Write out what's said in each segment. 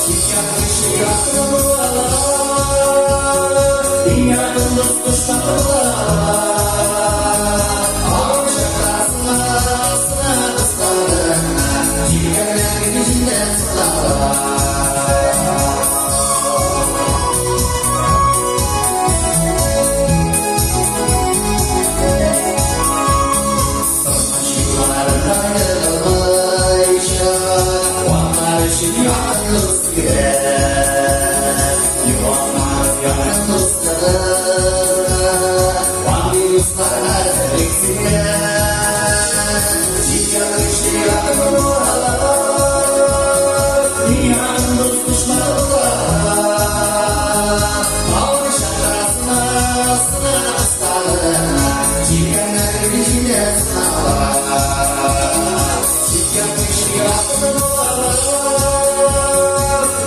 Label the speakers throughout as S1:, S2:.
S1: Чит-ят кеше якын була, иң якын дус дошман була. Авыр чакта сына, сына дусларыңны, җилкәннәр җилдә сынала. Тормыш юлларында егылмыйча, Куанар өчен якын дус кирәк. Югалтмагыз якын дуслыгызны, Андый дуслар хәзер бик сирәк. Чит-ят кеше якын була, Иң якын дус дошман була. Авыр чакта сына, сына дусларыңны, Җилкәннәр җилдә сынала. Чит-ят кеше якын була,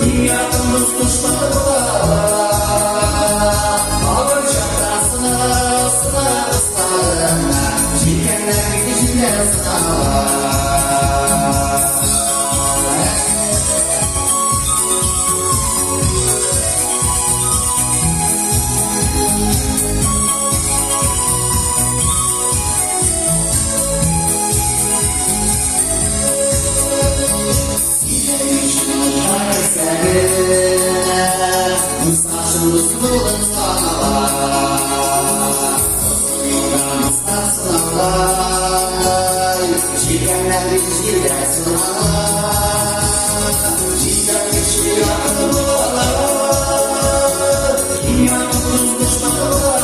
S1: Иң якын дус дошман була. Авыр чакта сына, сына дусларыңны, Җилкәннәр җилдә сынала. Дуслар чын дус булып санала. Озын юлда дуслар сынала, Җилкәннәр җилдә сынала. Чит-ят кеше якын була, Иң якын дус дошман була.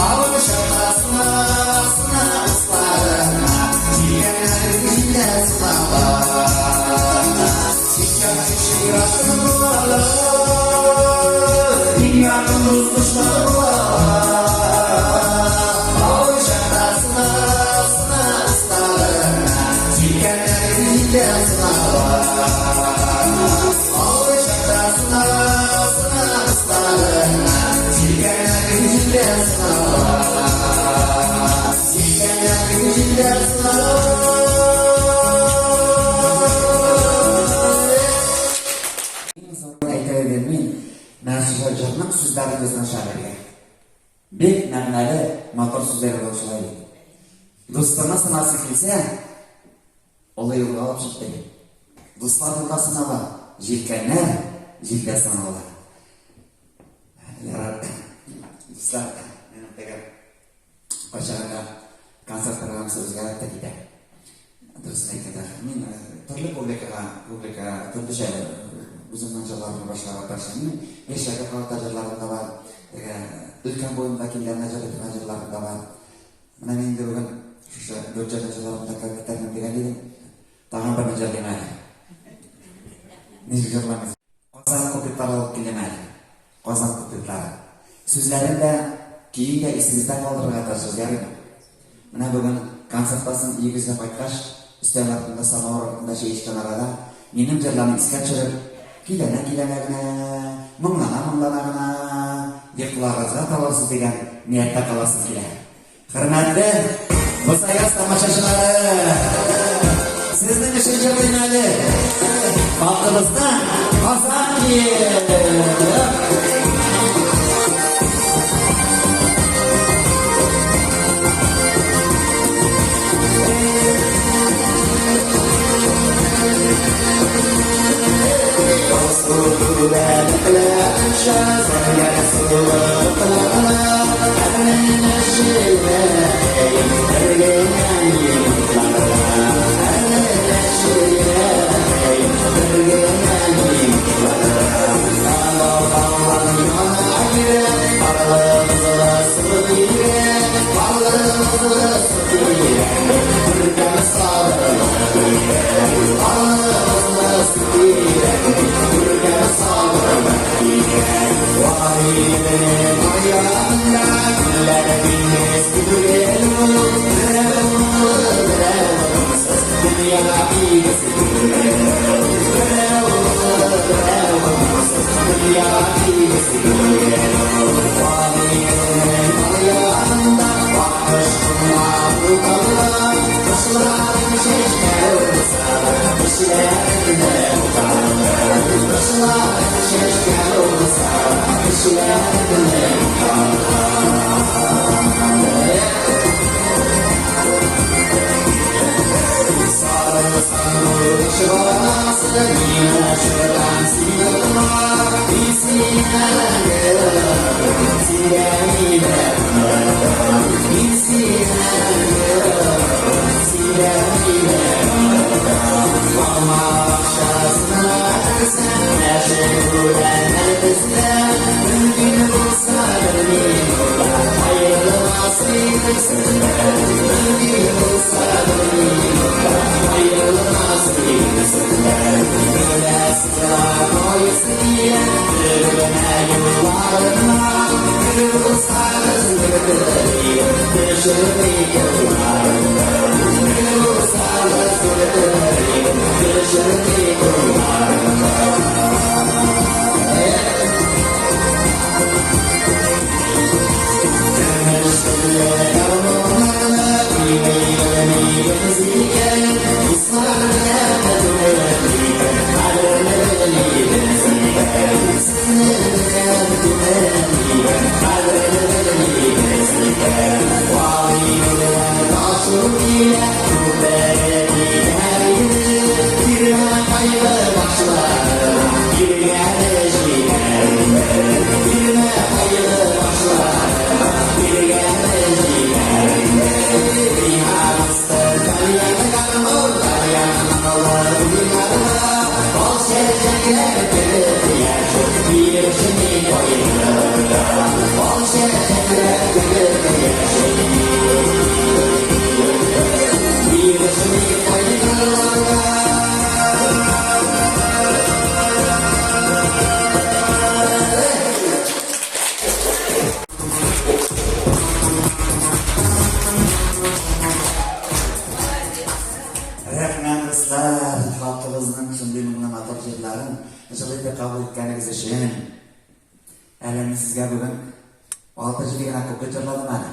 S1: Авыр чакта сына, сына дусларыңны, Җилкәннәр җилдә сынала. Чит-ят кеше якын була, Иң якын дус дошман була. Авыр чакта сына, сына дусларыңны, Җилкәннәр җилдә сынала. Авыр чакта сына, сына дусларыңны, Җилкәннәр җилдә сынала. Җилкәннәр җилдә сынала.
S2: Иң зур әйтә идем мин, менә шушы җырның сүзләрен язган шагыйрьгә. Бик мәгънәле, матур сүзләр язган шулай бит. Дустыңны сынасы килсә, олы юлга алып чык ди. Дуслар юлда сынала, җилкәннәр җилдә сыналалар. Ярар, дуслар, минем теге кайчагында концерт программасы үзгәреп тә китә. Дөресен әйткәндә, мин төрле публикага, публика төрлечә үземнең җырларымны башкарырга тырышам. Минем яшьләргә карата җырларым да бар, теге өлкән буын вәкилләренә җырлый торган җырларым да бар. Менә мин инде бүген шушы дүрт җырның җырларымны тәкрар итәрмен дигән идем. Тагын берне җырлыйм әле. Ничек җырламыйсың? Казан куплетлары алып килдем әле. Казан куплетлары. Сүзләрен дә, көен дә исегездә калдырырга тырышыгыз, ярыймы? Менә бүген концерттан соң өегезгә кайткач, өстәл артында, самавыр артында чәй эчкән арада, минем җырларны искә төшереп, көйләнә-көйләнә генә, моңлана-моңлана гына йокыларыгызга талырсыз дигән нияттә каласым килә. Хөрмәтле Бозаяз тамашачылары! Сезнең өчен җырлыйм әле. Халкыбызның Казан көе! Рәхмәт, дуслар, халкыбызның шундый моңлы матур җырларын җылы итеп кабул иткәнегез өчен. Әле мин сезгә бүген 6-7 генә куплет җырладым әле.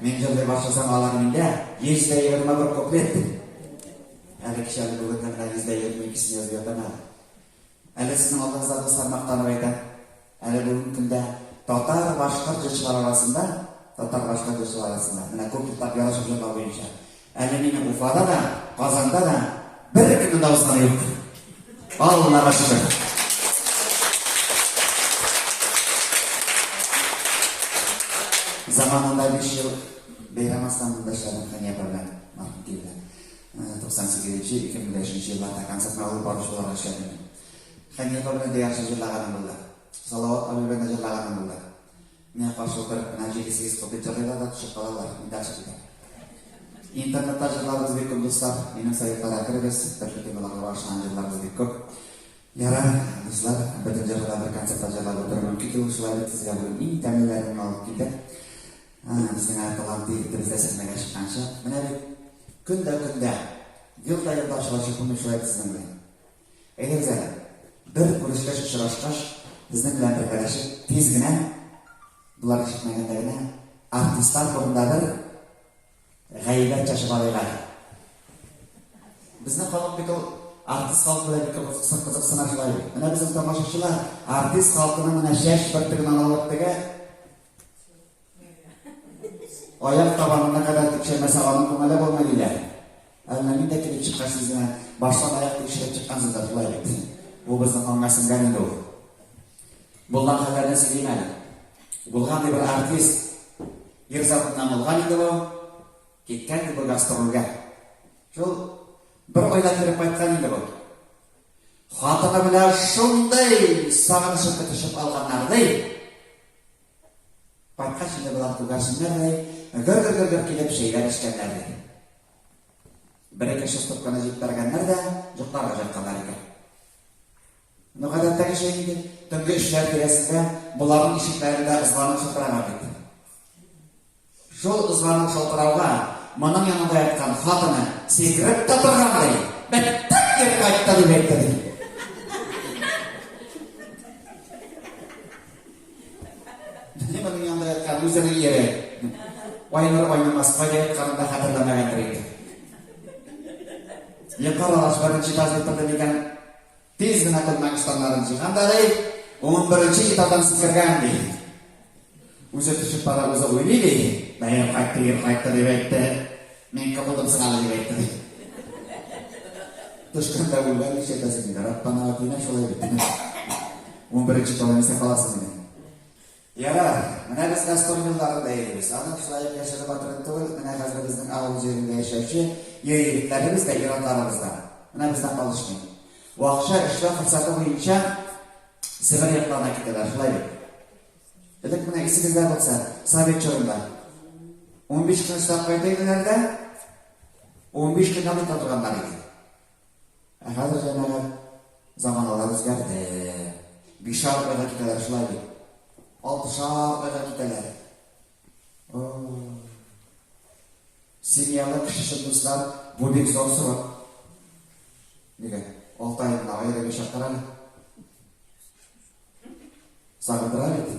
S2: Мин җырлый башласам, алар миндә 121 куплет. Әле кичә әле бүген генә 122-сен язып ятам әле. Әле сезнең алдыгызда, дуслар, мактанып әйтәм. Әле бүгенге көндә татар, башкорт җырчылар арасында, татар, башкорт җырчылар арасында, менә күп еллап ярышып җырлау буенча, әле мине Уфада да, Казанда да беркемнең дә узганы юк. Аллага шөкер. Заманында 5 ел Бәйрәм Асланында эшләдем Хәния апа белән, мәрхүм белән. 98 2005 елларда концертны алып баручы буларак эшләдем. Хәния апа белән дә яхшы җырлаганым булды. Салават абый белән дә җырлаганым булды. Миңа каршы утырып, менә җиде-сигез куплет җырлыйлар да төшеп калалар, мин дальше китәм. Интернетта җырларыбыз бик күп, дуслар. Минем сайтларга керегез, төрле темаларга багышланган җырларыбыз бик күп. Ярар, дуслар, бөтен җырны да бер концертта җырлап утыру мөмкин түгел, шулай бит, сезгә бүген иң тәмлеләрен алып килдек. Безнең әле талантлы егетебез дә сәхнәгә чыкканчы. Менә бит көн дә көндә, ел да елда очрашып булмый шулай бит сезнең белән. Әйдәгез әле, бер күрешкәч, очрашкач, безнең белән бергәләшеп, тиз генә, болар ишетмәгәндә генә, артистлар турында бер гайбәт чәчеп алыйк әле. Безнең халык бит ул артист халык белән бик кызыксына шулай бит. Менә безнең тамашачылар артист халкының менә чәч бөртеген алып теге Аяк табанына кадәр тикшермәсә, аның күңеле булмый, диләр. Әллә мин дә килеп чыккач сез генә баштан аяк тикшереп чыккансыздыр, шулай бит. Бу безнең канга сеңгән инде ул. Булган хәлләрне сөйлим әле. Булган ди бер артист. Ир затыннан булган инде бу. Киткән ди бу гастрольгә. Шул бер айда килеп кайткан инде бу. Хатыны белән шундый сагынышып көтешеп алганнар ди. Кайткач инде болар күгәрченнәр дә гөр-гөр-гөр килеп чәйләр эчкәннәр ди. Бер-ике шестовканы җиппәргәннәр дә йокларга жатканнар икән. Ну, гадәттәгечә инде, төнге өчләр тирәсендә боларның ишекләрендә ызланып шылтыраган бит. Шул ызланып шылтырауга моның янында яткан хатыны сикереп тә торган ди. Беттек ир кайтты дип әйтте ди. Менә моның янында яткан үзенең ире. Айныр айнымас, кайда ятканын да хәтерләмәгәндер инде. Йокы аралаш беренче этаж дип торды микән? Тиз генә күлмәк штаннарын җыйган да ди, унберенче этаждан сикергән ди. Үзе төшеп бара, үзе уйлый ди. Бәйрәм кайтты, ир кайтты дип әйтте. Мин кем булдым соң әле дип әйтте ди. Төшкәндә үлгән нишләтәсең инде, Раббана атина шулай бит. Унберенче этаждан исән каласың инде. Ярар, менә без гастроль юлларында йөрибез. Аның шулай ук яшереп батырын түгел, менә хәзер безнең авыл җирендә яшәүче ир-егетләребез дә, ир-атларыбыз да менә бездән калышмый. Акча эшләү форсаты буенча Себер якларына китәләр, шулай бит? Элек менә исегездә булса, совет чорында 15 көн эшләп кайта иделәр дә, 15 көн ял итә торганнар иде. Ә хәзер җәмәгать заманалар үзгәрде. Бишәр айга китәләр шулай бит. Алтышар айга китәләр. Семьялы кеше өчен, дуслар, бу бик зур срок. Нигә? Алты ай гына аерым яшәп кара әле. Сагындыра бит.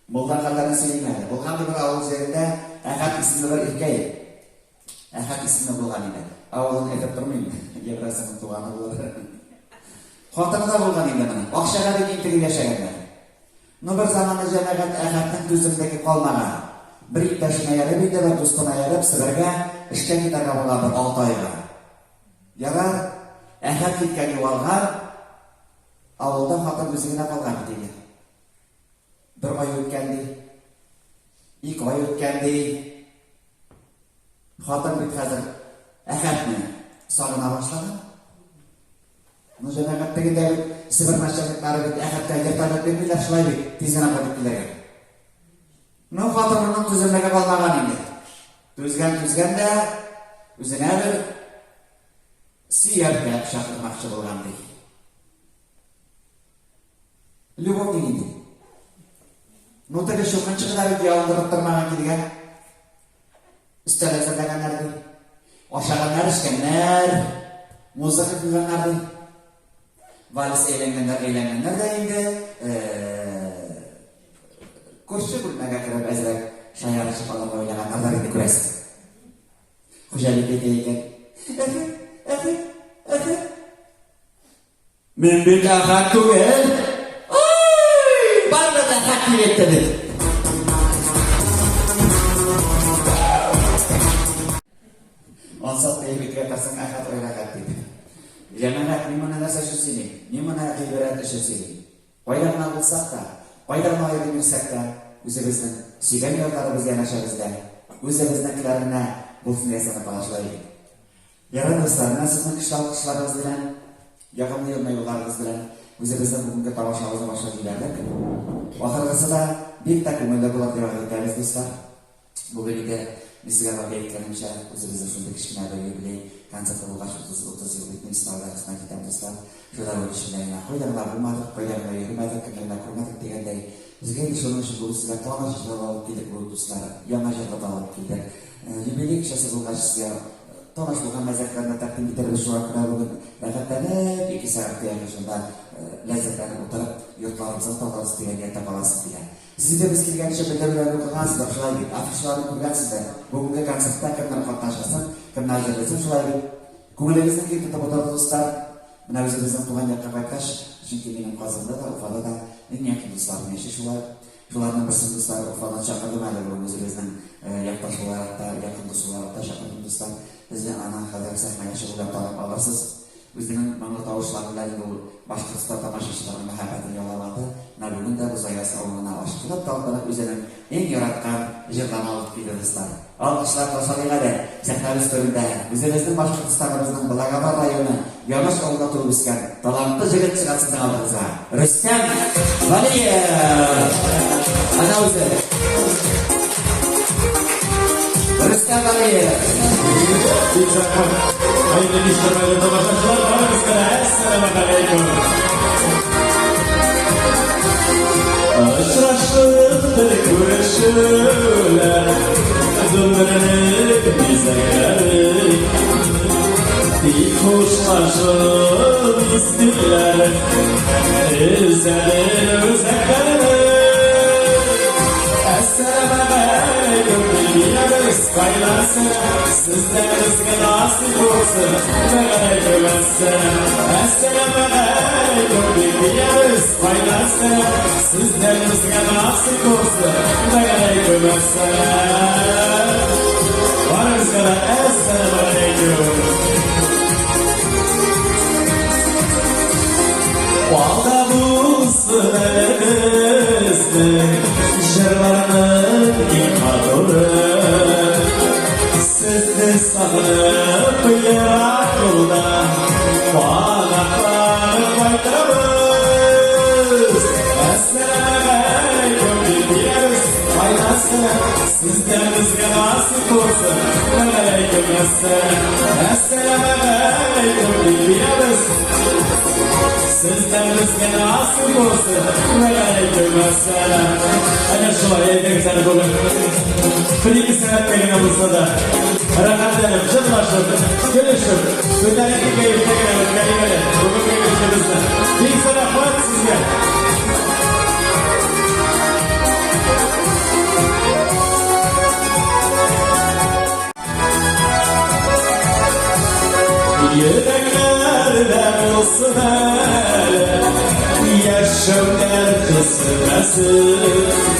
S2: Булган хәлләрне сөйлим әле. Булган бер авыл җирендә Әхәт исемле бер иркәй. Әхәт исемле булган иде. Авылын әйтеп тормыйм, я берәрсенең туганы булыр. Хатыны да булган инде моның. Акчага бик интегеп яшәгәннәр. Ну бер заманны җәмәгать Әхәтнең түземлеге калмаган. Бер иптәшенә ияреп инде, бер дустына ияреп Себергә эшкә китәргә булган бер алты айга. Ярар, Әхәт киткән югалган, авылда хатын үзе генә калган бит инде. Бер ай үткән ди. Ике ай үткән ди. Хатын бит хәзер Әхәтне сагына башлаган. Ну, җәмәгать тегендә бит Себер начальниклары бит Әхәткә вертолет бирмиләр, шулай бит, тиз генә кайтып килергә. Ну, хатынының түземлеге калмаган инде. Түзгән, түзгән дә үзенә бер сөяркә чакырмакчы булган ди. Любовник инде. Ну, теге чукынчыгы да бит ялындырып тормаган килгән. Өстәл әзерләгәннәр ди. Ашаганнар, эчкәннәр, музыка куйганнар ди. Вальс әйләнгәннәр, әйләнгәннәр дә инде күрше бүлмәгә кереп әзрәк шаярышып алырга уйлаганнар да инде күрәсең. Хуҗабикә әйтә икән. Әхе, әхе, әхе. Мин бит Әхәт түгел. Ой, барыбер дә Әхәт дип әйтте бит. Ансат диеп әйтергә торсаң, Әхәт ой рәхәт дип. Җәмәгать, мин моны нәрсә өчен сөйлим? Мин моны гыйбрәт өчен сөйлим. Кайда гына булсак та, кайда гына аерым йөрсәк тә, үзебезнең сөйгән ярларыбыз янәшәбездә, үзебезнекеләр генә булсын дигән санап кала шулай бит. Ярар, дуслар, менә сезнең көчле алкышларыгыз белән, ягымлы елмаюларыгыз белән үзебезнең бүгенге тамашабызны башлап җибәрдек. Ахыргысы да бик тә күңелле булыр дип вәгъдә итәбез, дуслар. Бүген инде мин сезгә вәгъдә иткәнемчә, үзебезнең шундый кечкенә бер юбилей концерты булгач, 30 30 ел бит мин эстрада хезмәт итәм, дуслар. Шулай ук эчендә генә кайда гына булмадык, кайда гына йөрмәдек, кемне генә күрмәдек дигәндәй. Безгә инде шуның өчен бүген сезгә таныш җырлар алып килдек бүген, дуслар. Яңа җырлар да алып килдек. Юбилей кичәсе булгач, сезгә таныш булган мәзәкләрне тәкъдим итәрбез. Шуңа күрә бүген рәхәтләнеп, ике сәгатькә якын шунда ләззәтләнеп утырып, йортларыбызга таралырбыз дигән нияттә каласым килә. Сез инде без килгәнче белдерүләрне укыгансыздыр, шулай бит? Афишаларны күргәнсездер. Бүгенге концертта кемнәр катнашасын, кемнәр җырлыйсын, шулай бит? Күңелегезне киң тотып утырыгыз, дуслар. Менә үзебезнең туган якка кайткач, чөнки минем Казанда да, Уфада да иң якын дусларым яши шулар. Шуларның берсен, дуслар, Уфадан чакырдым әле бүген үзебезнең якташ буларак та, якын дус буларак та чакырдым, дуслар. Безне аны хәзер сәхнәгә чыгу белән танып алырсыз. Үзенең моңлы тавышлары белән ул Башкортстан тамашачыларының мәхәббәтен яулап алды. Менә бүген дә Бозаяз авылына ашкынып, талпынып үзенең иң яраткан җырларын алып килде, дуслар. Алкышлар ташладык әле сәхнәбез түрендә. Үзебезнең Башкортстаныбызның Благовар районы Яныш авылында туып үскән талантлы җегет чыга сезнең алдыгызга. Рөстәм Вәлиев! Әнә үзе. Рөстәм Вәлиев!
S3: Бик рәхмәт. Хәерле кич, хөрмәтле тамашачылар, барыгызга да әссәламәгаләйкүм. Очрашып бер күрешүләр, гомернең бизәкләре. Тик хушлашу мизгелләре өзәдер үзәкләрне. Әссәламәгаләйкүм. дип кайнар сәлам, сездән безгә насыйп булсын. Вәгаләйкүм әссәлам, әссәламу алейкум дип диябез, кайнар сәлам, сездән безгә насыйп булсын. Вәгаләйкүм әссәлам. Барыгызга да әссәламу алейкум. Алда булсын әле безнең җырларның иң матуры. Сезне сагынып ерак юлдан канатланып кайтабыз. Әссәламу алейкум дип диябез, кайнар сәлам, сездән безгә насыйп булсын. Вәгаләйкүм әссәлам, әссәламу алейкум дип диябез. Сездән безгә насыйп булсын. Вәгаләйкүм әссәлам. Әнә шулай әйдәгез әле бүген. Бер-ике сәгатькә генә булса да, рәхәтләнеп, җырлашып, көлешеп, күтәренке кәефтә генә үткәрик әле бүгенге кичебезне. Бик зур рәхмәт сезгә. Йөрәкләрдә булсын әле яшәү дәрте сүнмәсен.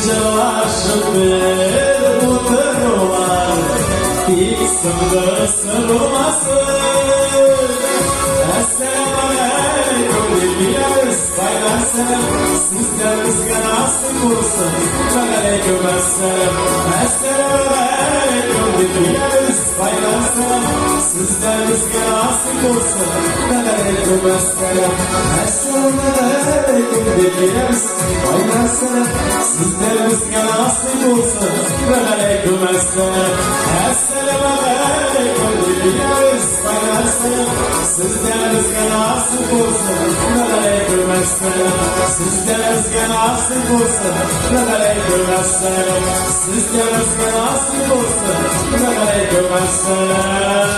S3: Җырлашып бер утырулар тик соңгысы булмасын. Әссәламу алейкум дип диябез, кайнар сәлам, сездән безгә насыйп булсын. Вәгаләйкүм әссәлам, әссәламу алейкум дип диябез, кайнар сәлам, сездән безгә насыйп булсын. Вәгаләйкүм әссәлам, әссәламу алейкум дип диябез, кайнар сәлам, сездән безгә насыйп булсын. Вәгаләйкүм әссәлам, әссәламу алейкум дип диябез, кайнар сәлам, сездән безгә насыйп булсын. Вәгаләйкүм әссәлам, сездән безгә насыйп булсын. Вәгаләйкүм әссәлам, сездән безгә насыйп булсын. Вәгаләйкүм әссәлам.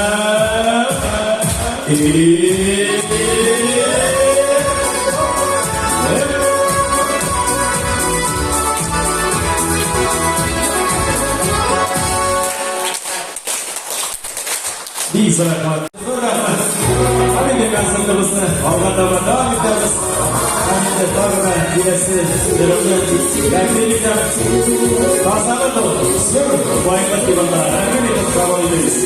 S3: Бик зур рәхмәт. Зур рәхмәт. Һәм инде концертыбызны алга таба дәвам итәбез. Һәм инде тагы да киләсе җырымны тәкъдим итәм. Тазалык ул, зур байлык дип атала. Рәхим итеп кабул итегез.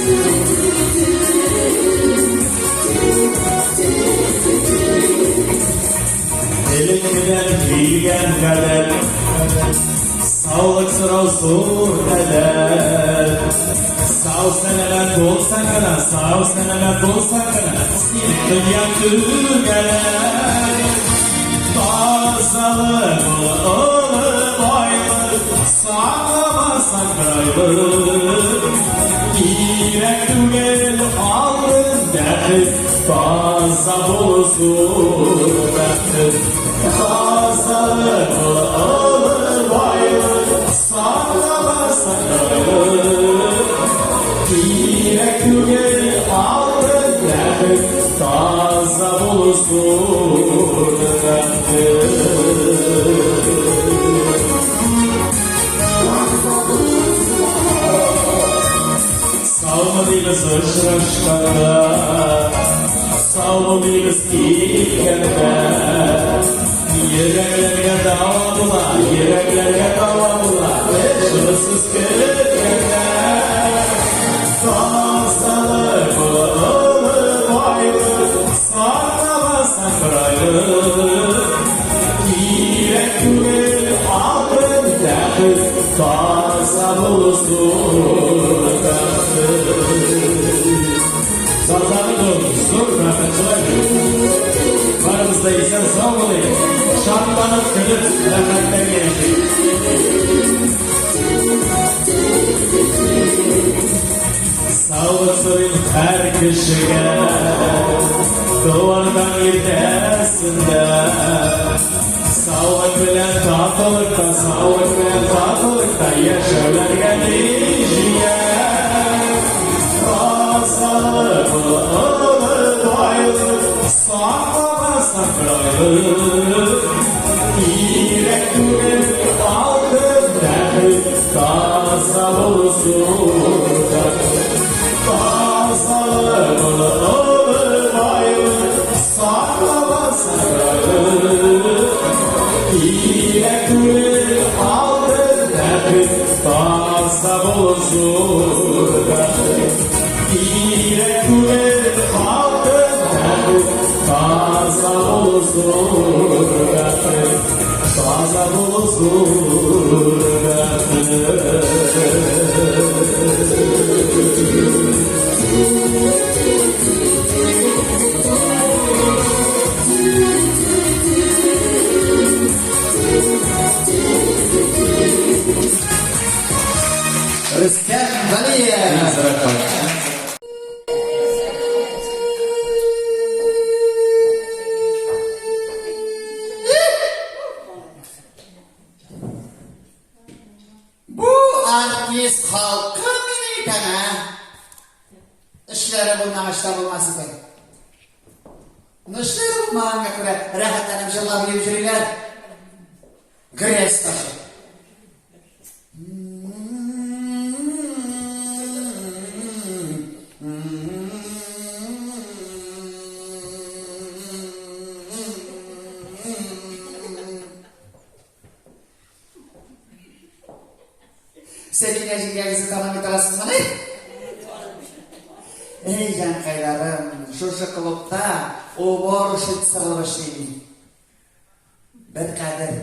S3: Элеккедән килгән гадәт, саулык сорау зур әдәп. Сау сәламәт булсаң гына, сау сәламәт булсаң гына, синең дөньяң түгәрәк. Тазалык ул олы байлык, сакламасаң байлык. Кирәк түгел алтын бәхет, таза булу зур бәхет. Тазалык ул олы байлык, сакламасаң байлык. Кирәк түгел алтын бәхет, таза булу зур бәхет. Саумы дибез очрашканда, саумы дибез киткәндә. Йөрәкләргә дава була, йөрәкләргә дава була, җылы сүз көткәндә. Тазалык ул олы байлык, сакламасаң бер айлык. Кирәк түгел алтын бәхет, таза булу зур бәхет. Тазалык ул зур бәхет, шулай бит? Барыбыз да исән сау булыйк, шатланып, көлеп, рәхәтләнеп яшик. Саулык сорыйм һәр кешегә, туганнан иртәсендә. Саулык белән татулыкта, саулык белән татулыкта яшәүләргә ни җитә. Тазалык ул олы байлык, сакламасаң бер айлык. Кирәк түгел алтын бәхет, Таза булсын да. Тазалыгын онытмаймын, саклап сарайым. Кирәк түгел алтын тәхет, таза булсын да. Кирәк түгел алтын тәхет, таза булсын бәхет, таза булсын бәхет.
S1: Рөстәм Галиев. Бу артист халкы мине икән, ә? Эшләре булмагач та булмас икән. Ну, эшләре булмаганга күрә рәхәтләнеп җырлап йөреп йөриләр. Грязь ташы. Сәкинә җиңгәгезне танымый торасызмыни? Эй, җанкайларым, шушы клубта уборщица булып эшлим мин. Бер кадер,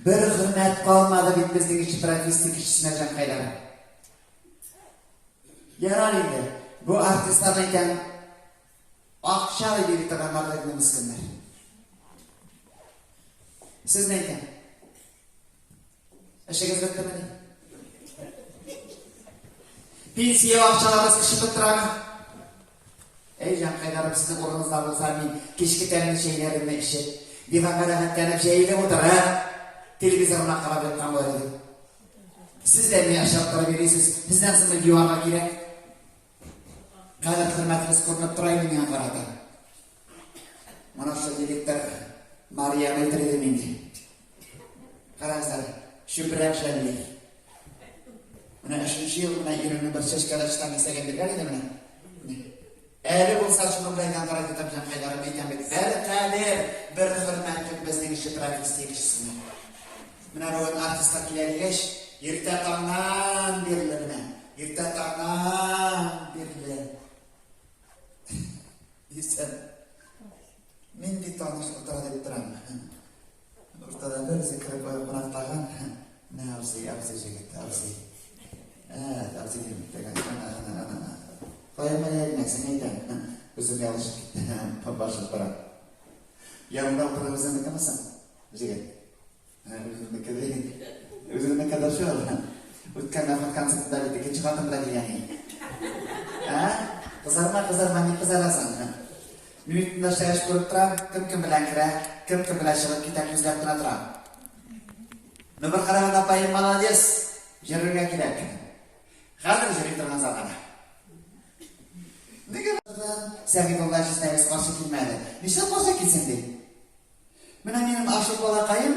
S1: бер хөрмәт калмады бит безнең ише профессия кешесенә, җанкайларым. Ярар инде, бу артистлар икән, акча да биреп торганнар да мескеннәр. Сез ни әйтә? Эшегез беттемени? Пенсия акчаларыгыз кычытып торамы? Әй, җанкайларым, сезнең урыныгызда булса, мин кичке тәмле чәйләремне эчеп, диванга рәхәтләнеп җәелеп утырып, телевизорына карап яткан булыр идем. Сез дә миңа ашап торып йөрисез, сездән соң бит юарга кирәк. Кадер-хөрмәтегез күренеп тора инде миңа карата. Менә шул директор Марияны әйтер идем инде. Карагыз әле, чүпрәк жәлли. Менә өченче ел менә иренең бер чәчкә дә чытан кисәген биргән иде менә. Әле булса шуның белән контракт итеп җанкайларым әйтәм бит. Бер кадер, бер хөрмәт юк безнең ише профессия кешесенә. Менә бүген артистлар килә дигәч, иртә таңнан бирле менә, иртә таңнан бирле. Исән. Нинди таныш утыра дип торам. Уртада бер үзе кереп кунактаган. Менә абзый, абзый җегет, абзый. Ә, абзый дим, теге, ана, ана, ана. Кая менә әйтмәсең, әйтәм. Үзем ялгышып киттем, башым тора. Янында утырган үзеңнекеме соң, җегет? Үзеңнеке ди. Үзеңнеке дә шул. Үткән Әхмәт концертында бит икенче хатын белән килгән идең. Ә? Кызарма, кызарма, ник кызарасың? Мин бит монда эшләгәч күреп торам, кем кем белән керә, кем кем белән чыгып китә, күзләп кенә торам. Ну, бер караганда апаем молодец, җөрергә кирәк. Хәзер җөри торган замана. Нигә Сәгыйдулла җизнәгез каршы килмәде? Нишләп каршы килсен ди? Менә минем Ашык балакаем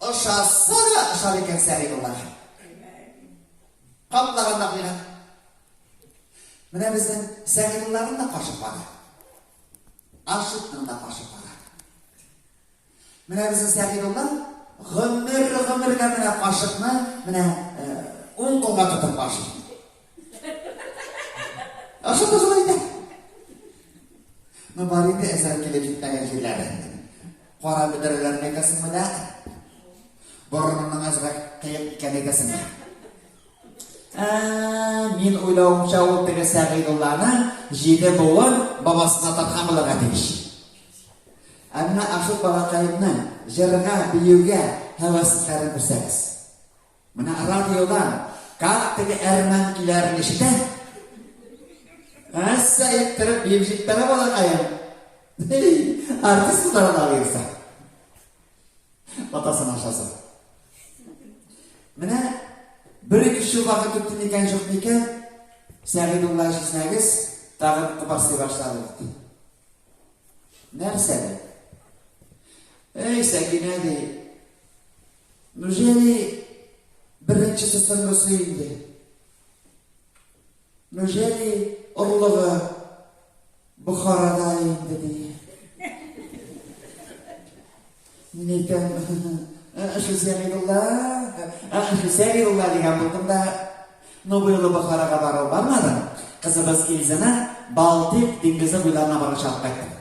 S1: ошаса да ошар икән Сәгыйдуллага. Каплаган да куйган. Менә безнең Сәгыйдулланың да кашыклары. Ашыкның да кашыклары. Менә безнең Сәгыйдулла гомер-гомергә менә кашыкны менә уң кулга тотып ашый. Ашык та шулай итә. Ну, бар инде әзер килеп җитмәгән җирләре. Кара бөдрәләрен әйтәсеңме дә? Борыныңның әзрәк кыек икән әйтәсеңме? Ә, мин уйлавымча, ул теге Сәгыйдулланы җиде буын бабасына тарткан булырга тиеш. Ә менә Ашык балакаемны җырга, биюгә һәвәслекләрен күрсәгез. Менә радиодан как теге әрмән көйләрен ишетә. Әссә иттереп биеп җибәрә балакаем. Артист буларак алыйса. Атасын ашаса. Менә бер ике ел вакыт үтте микән, юк микән, Сәгыйдулла җизнәгез тагын кыбарсый башлады бит. Нәрсә ди? Эй, Сәкинә ди, Нүжели Беренчесе соңгысы инде. Нүжәли орлыгы Бохарада инде, ди. Мин әйтәм, шул Сәгыйдулла, шул Сәгыйдулла дигән булдым да, ну бу юлы Бохарага барып бармадым. Кызыбыз Илзаны Балтик диңгезе буйларына барып чыгып кайттым.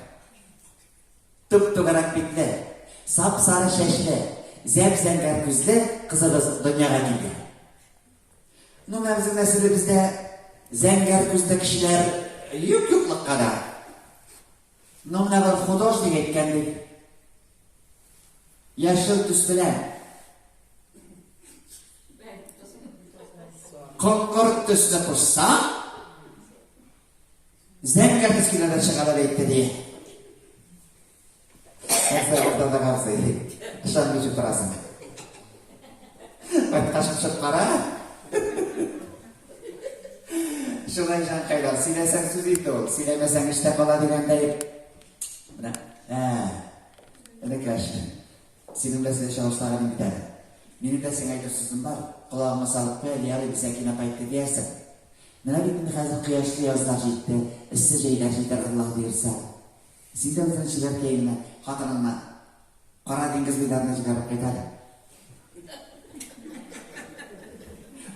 S1: Түп-түгәрәк битле, сап-сары чәчле, зәп-зәңгәр күзле кызыбыз дөньяга килде. Ну, менә безнең нәселебездә зәңгәр күзле кешеләр юк юклыкка да. Ну, менә бер художник әйткән бит. Яшел төс белән. Коңгырт төсне кушсаң, зәңгәр төс килә дә чыга дип әйтте ди. Нәрсә уртада калсы? Ышанмыйча торасың. Кайткач пешеп кара. Шулай җанкайлар, сөйләсәң сүз инде ул, сөйләмәсәң эштә кала дигәндәй. Менә, ә, энекәш, синең белән сөйләшә башлаганым бит әле. Минем дә сиңа әйтер сүзем бар. Колагыңа салып куй әле, ярый, Сәкинә апа әйтте диярсең. Менә бит инде хәзер кояшлы язлар җитте, эссе җәйләр җитәр, Аллаһ боерса. Син дә үзең чибәркәеңне, хатыныңны Кара диңгез буйларына җибәреп кайт әле.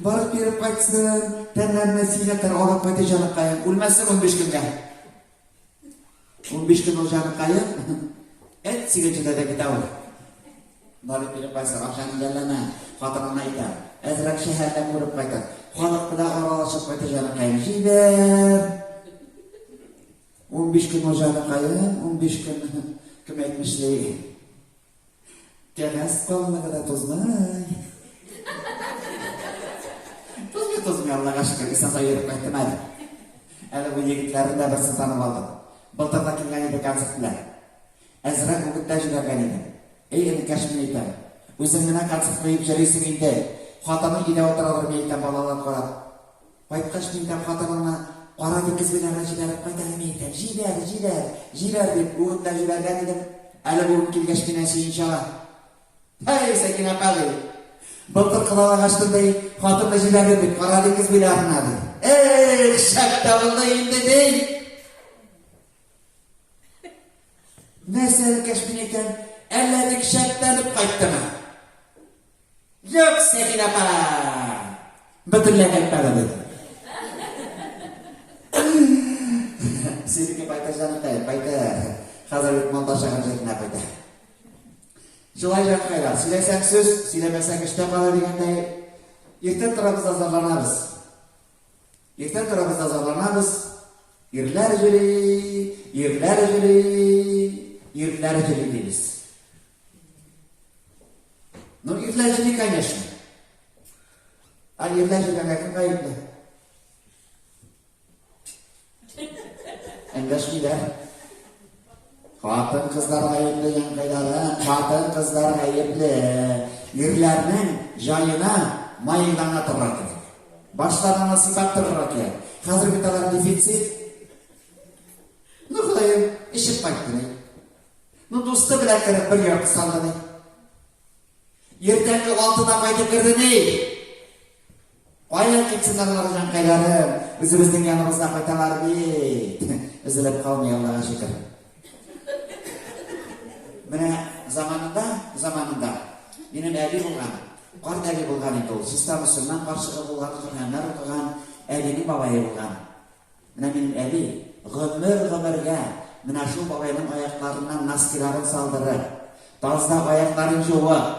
S1: Барып биреп кайтсын, тәннәренә синәтер алып кайты җаныкаем. Үлмәсен 15 көнгә. 15 көн ул җаныкаем. Эт сигенчедә дә китә ул. Барып биреп кайтсын, акчаны жәлләмә, хатыныңны әйтә. Әзрәк шәһәрдә күреп кайтыр. Халык белән аралашып кайты җаныкаем. Җибәр. 15 көн ул җаныкаем, 15 көн, кем әйтмешли, кәгазь калынлыгы да тузмый. Тузмый, тузмый, Аллага шөкер, исән-сау йөреп кайттым әле. Әле бу егетләрне дә берсен танып алдым. Былтыр да килгән иде концерт белән. Әзрәк үгетләп җибәргән идем. Эй, энекәш, мин әйтәм, үзең генә концерт куеп йөрисең инде. Хатының өйдә утырадыр, мин әйтәм, балалар карап. Кайткач, мин дә хатыныңны Кара диңгез буйларына җибәреп кайт әле, мин әйтәм. Җибәр, җибәр, җибәр, дип үгетләп җибәргән идем. Әле бүген килгәч миннән сөенче ала. Һәй, Сәкинә апа, ди. Былтыр кылалак ачтым, ди, хатынны җибәрдем бит Кара диңгез буйларына, ди. Эх, шәп тә булды инде, ди. Нәрсә, энекәш, мин әйтәм, әллә бик шәпләнеп кайттымы? Юк, Сәкинә апа! Бөтенләй кайтмады бит. Синеке кайта, җаныкай, кайта. Хәзер бит монда шәһәр җиренә кайта. Шулай җаныкайлар, сөйләсәң сүз, сөйләмәсәң эштә кала дигәндәй, иртән торабыз да зарланабыз. Иртән торабыз да зарланабыз. Ирләр җөри, ирләр җөри, ирләр җөри дибез. Ну, ирләр җөри, конечно. Ә ирләр җөргәнгә кем гаепле? Эндәшмиләр. Хатын-кызлар гаепле, янкайлары, хатын-кызлар гаепле. Ирләрнең җаена майлана торырга кирәк. Башларына сыйпап торырга кирәк. Хәзер бит алар дефицит. Ну, Ходаем, эчеп кайтты ни. Ну, дусты белән кереп бер ярты салды ни. Иртәнге алтыда кайтып керде ни. Кая китсеннәр алар, җанкайлары? Үзебезнең яныбызга кайталар бит. Өзелеп калмый, Аллага шөкер. Менә заманында, заманында минем әби булган, карт әби булган инде ул, чиста мөселман карчыгы булган, Коръәннәр укыган әбинең бабае булган. Менә минем әби гомер-гомергә менә шул бабайның аякларыннан носкиларын салдырып, тазда аякларын җуып,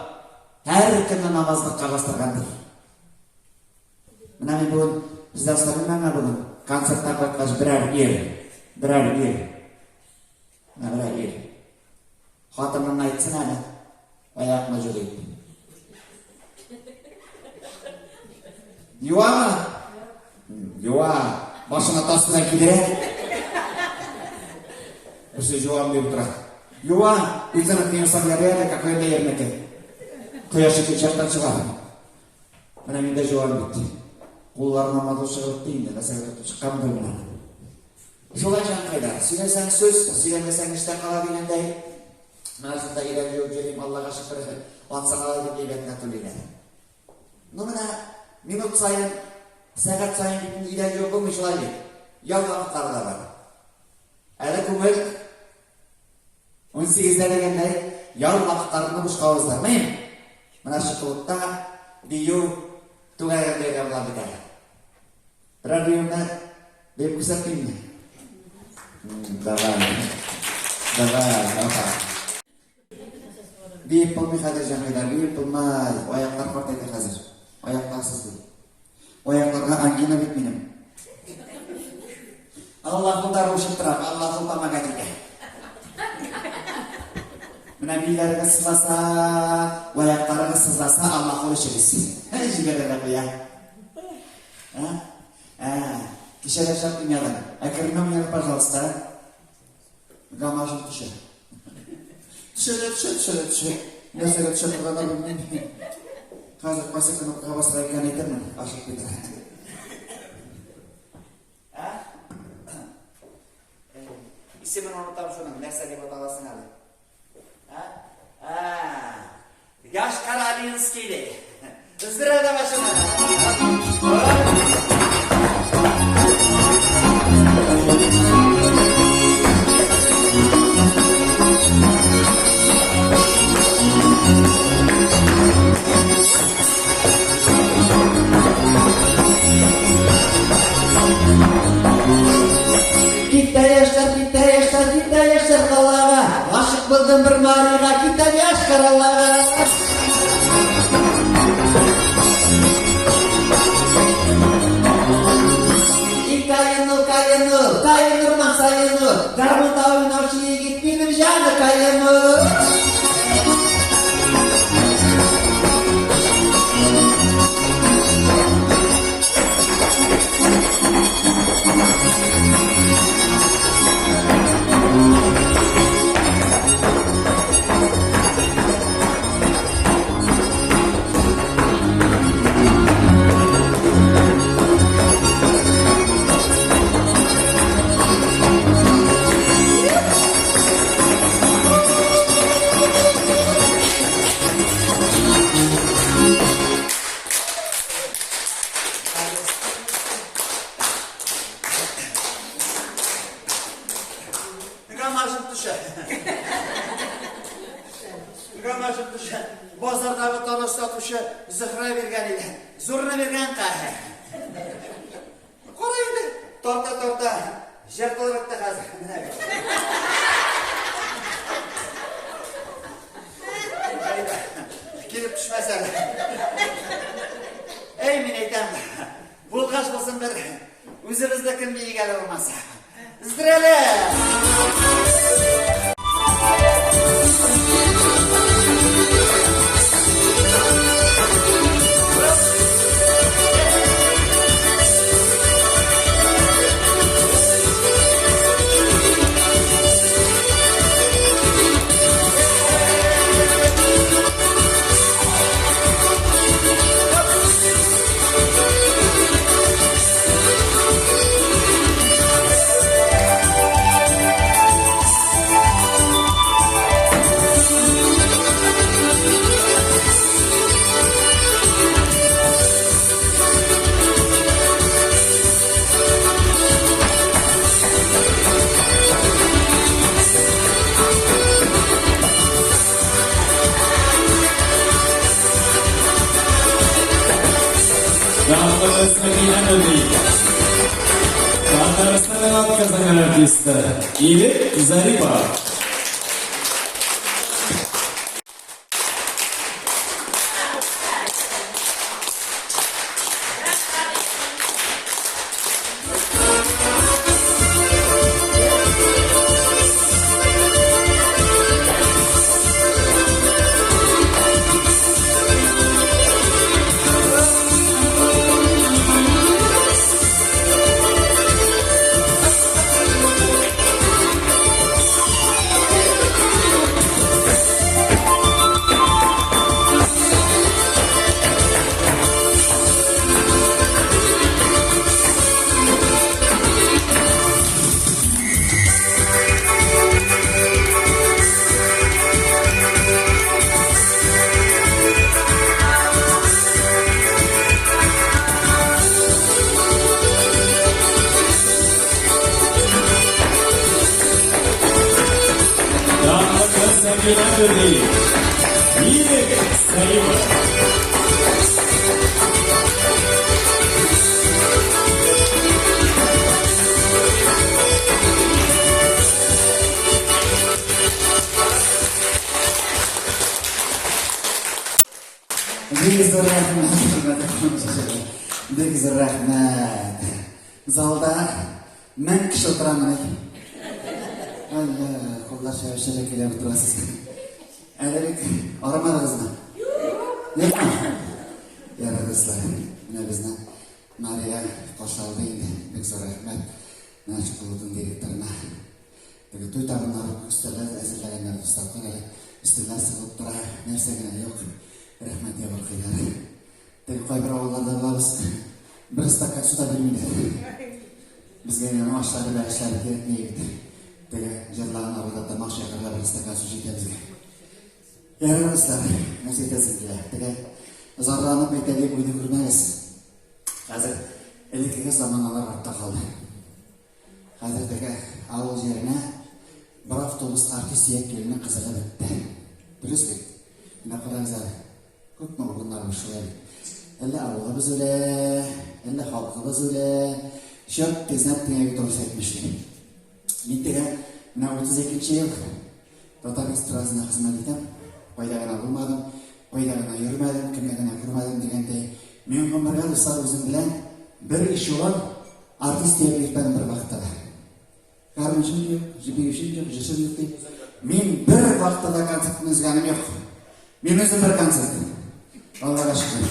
S1: һәр көнне намазлыкка бастыргандыр. Менә мин бүген сездән сорыйм менә бүген концерттан кайткач берәр ир, берәр ир, менә берәр ир. Хатыныңа әйтсен әле, аякны җу дип. Юамы? Юа. Башына тас белән кидерә. Берсе юам дип утыра. Юа, үзенең ясап ярый әле, какой да ернеке. Кояш икенче яктан чыга. Менә мин дә җуам бит. Кулларына матур чыгып бетте инде, нәрсәгә тотып чыккан белмим. Шулай, җанкайлар, сөйләсәң сүз, сөйләмәсәң эштә кала дигәндәй, менә шунда өйрәнеп йөреп йөрим, Аллага шөкер, атсаң алай дип әйбәт кенә түлиләр. Ну менә минут саен, сәгать саен бит инде өйдә йөреп булмый шулай бит. Ял вакытлары да бар. Әле күңел 18-дә дигәндәй, ял вакытларымны бушка уздырмыйм. Менә шул клубта бию түгәрәгендә йөргән булам бит әле. Берәр биюне биеп күрсәтмимме? Давай. Давай, давай. Биеп булмый хәзер, Җәмилә, биеп булмай. Аяклар картайды хәзер. Аяклар сызлый. Аякларга ангина бит минем. Аллаһу дару эчеп торам, Аллаһу помогать итә. Менә билләрегез сызласа, аякларыгыз сызласа, Аллаһу эчегез. Җибәрә дә куя. Ә? Ә, кичә дә шәп уйнадың. Әкренләп уйнадың, пожалуйста. Гамажым төшә. Төшә дә төшә, төшә дә төшә. Нәрсәгә төшә торганын белмим. Хәзер кайсы кнопкага басырга икәнен әйтермен, ачып китә. Ә? Исемен онытам шуның, нәрсә дип аталасың әле? Ә? Ә. Яш Каролинский ди. Өздерә дә башына. Китә яшьләр, китә яшьләр, китә яшьләр калага. Гашык булдым бер Марига, китәм яшь каралага. Каенур, каенур, каенур, махсаенур, гармунда уйнаучы егет минем җаны каенур. Гамашым төшә. Гамашым төшә. Базардагы таныш сатучы Зөһрә биргән иде. Зурны биргән каһә. Кара инде, тарта-тарта җыртылып бетте хәзер. Менә бит. Килеп төшмәс әле. Әй, мин әйтәм, булгач булсын бер үзебезнекен биик әле булмаса. Өздерәле!
S3: Татарстанның атказанган артисты Ирек Зарипов. Геннадий Ирек Сәлимов.
S1: Бик зур рәхмәт, хөрмәтле тамашачылар. Бик зур рәхмәт. Залда 1000 кеше утыра менә. Әллә, куллар чәбәчәләр килә утырасыз. Әле бит арымадыгызмы? Юкмы? Ярар, дуслар. Менә безне Мария каршы алды инде. Бик зур рәхмәт. Менә шул клубның директорына. Теге туй табыннары, өстәлләр әзерләгәннәр, дуслар. Карале, өстәлләр сыгылып тора, нәрсә генә юк. Рәхмәт ябыркыйлар. Теге кайбер авылларда булабыз, бер стакан су да бирмиләр. Безгә яңа ашлары, бәлешләре кирәкми егет. Теге җырлаган арада тамак чайкарга бер стакан су җитә безгә. Ярар, дуслар, нәрсә әйтәсем килә. Теге зарланып әйтә дип уйлый күрмәгез. Хәзер элеккеге заманалар артта калды. Хәзер теге авыл җиренә бер автобус артист төяп килүнең кызыгы бетте. Дөрес бит? Менә карагыз әле, күпме урыннар буш шулай бит. Әллә авылыбыз үлә, әллә халкыбыз үлә. Черт тизнәп дигән бит урыс әйтмешли. Мин теге менә 32 нче ел татар эстрадасында хезмәт итәм. Кайда гына булмадым, кайда гына йөрмәдем, кемне генә күрмәдем дигәндәй. Мин гомергә дуслар үзем белән бер эшелон Артист диеп йөртмәдем бер вакытта да. Гармунчым юк, биючем юк, җырчым юк дип. Мин бер вакытта да концертны өзгәнем юк. Мин үзем бер концерт. Аллага шөкер.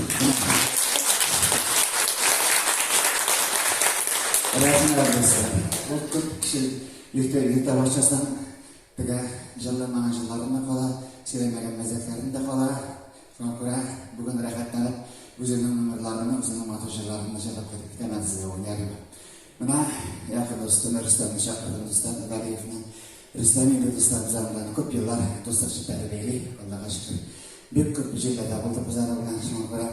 S1: Рәхмәт, дуслар. Ул күп кеше йөртә, йөртә башласаң, теге җырламаган җырларым да кала, сөйләмәгән мәзәкләрем дә кала. Шуңа күрә бүген рәхәтләнеп үземнең номерларымны, үземнең матур җырларымны җырлап кайтып китәм әле сезгә бүген, ярыймы? Менә якын дустым Рөстәмне чакырдым, Рөстәм Галиевны. Рөстәм инде дуслар без аның белән күп еллар дуслык җепләре бәйли, Аллага шөкер. Бик күп җирләрдә булдык без аның белән, шуңа күрә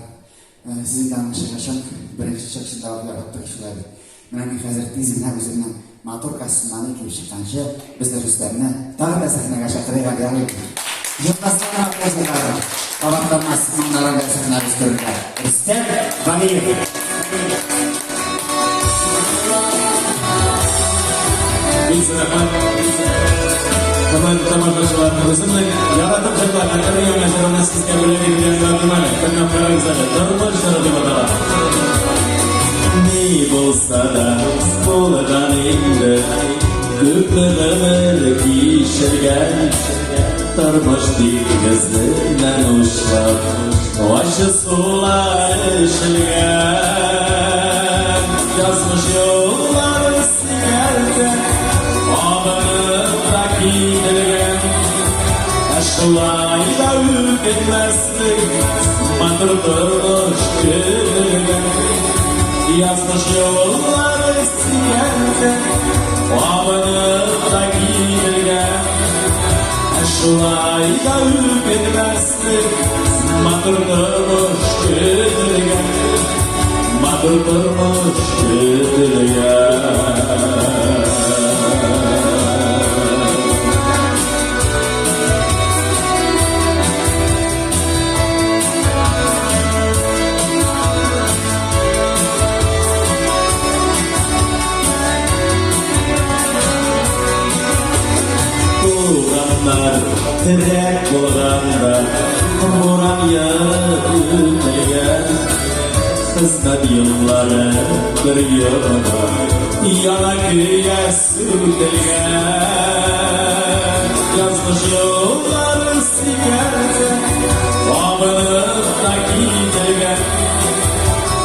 S1: сез инде аның чыгышын, беренче чыгышында ук яраттык шулай бит. Менә мин хәзер тиз генә үземнең матур костюмнарны киеп чыкканчы, без дә Рөстәмне тагын да сәхнәгә чакырыйк әле, ярыймы? Җыртмаска гына аппаузалары, кабатланмас моңнары белән сәхнәбез түрендә. Рөстәм Галиев.
S3: Бик зур рәхмәт. Хөрмәтле тамашачылар, үземнең яратып җырлаган өр-яңа җырымны сезгә бүләк итәргә уйладым әле. Тыңлап карагыз әле. Тормыш җыры дип атала. Ни булса да булган инде, күпме гомер кичергән, тормыш диңгезеннән учлап, ачы сулар эчелгән. Язмыш юллары сикәлтә, абынып та кителгән. Ә шулай да үкенмәслек матур тормыш көтелгән. Язмыш юллары сикәлтә, абынып та кителгән. Ә шулай да үкенмәслек матур тормыш көтелгән. Матур тормыш көтелгән. Туганнар терәк булганда, буран ярып үтелгән. Хезмәт еллары бер йортта яна көя сүтелгән. Язмыш юллары сикәлтә, абынып та кителгән.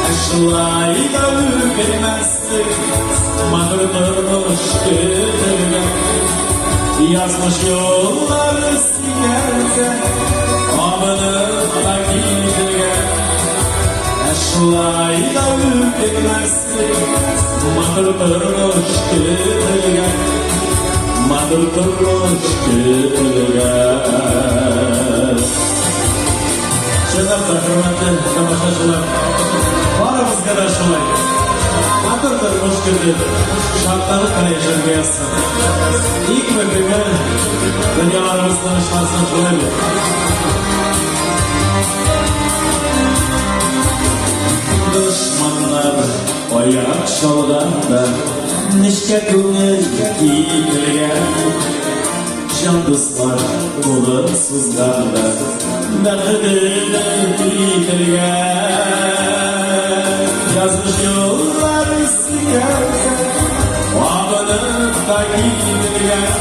S3: Ә шулай да үкенмәслек матур тормыш көтелгән. Язмыш юллары сикәлтә, абынып та кителгән. Ә шулай да үкенмәслек матур тормыш көтелгән. Матур тормыш көтелгән. Чынлап та, хөрмәтле тамашачылар, барыбызга да шулай. Матур тормыш көтеп, шатланып кына яшәргә язсын. Иң мөһиме, дөньяларыбыз тынычлансын шулай бит. Дошманнар аяк чалганда, нечкә күңел кителгән. Җан дуслар кулын сузганда, бәхетенең кителгән. Язмыш юллары сөйгәндә, абынып та кителгән.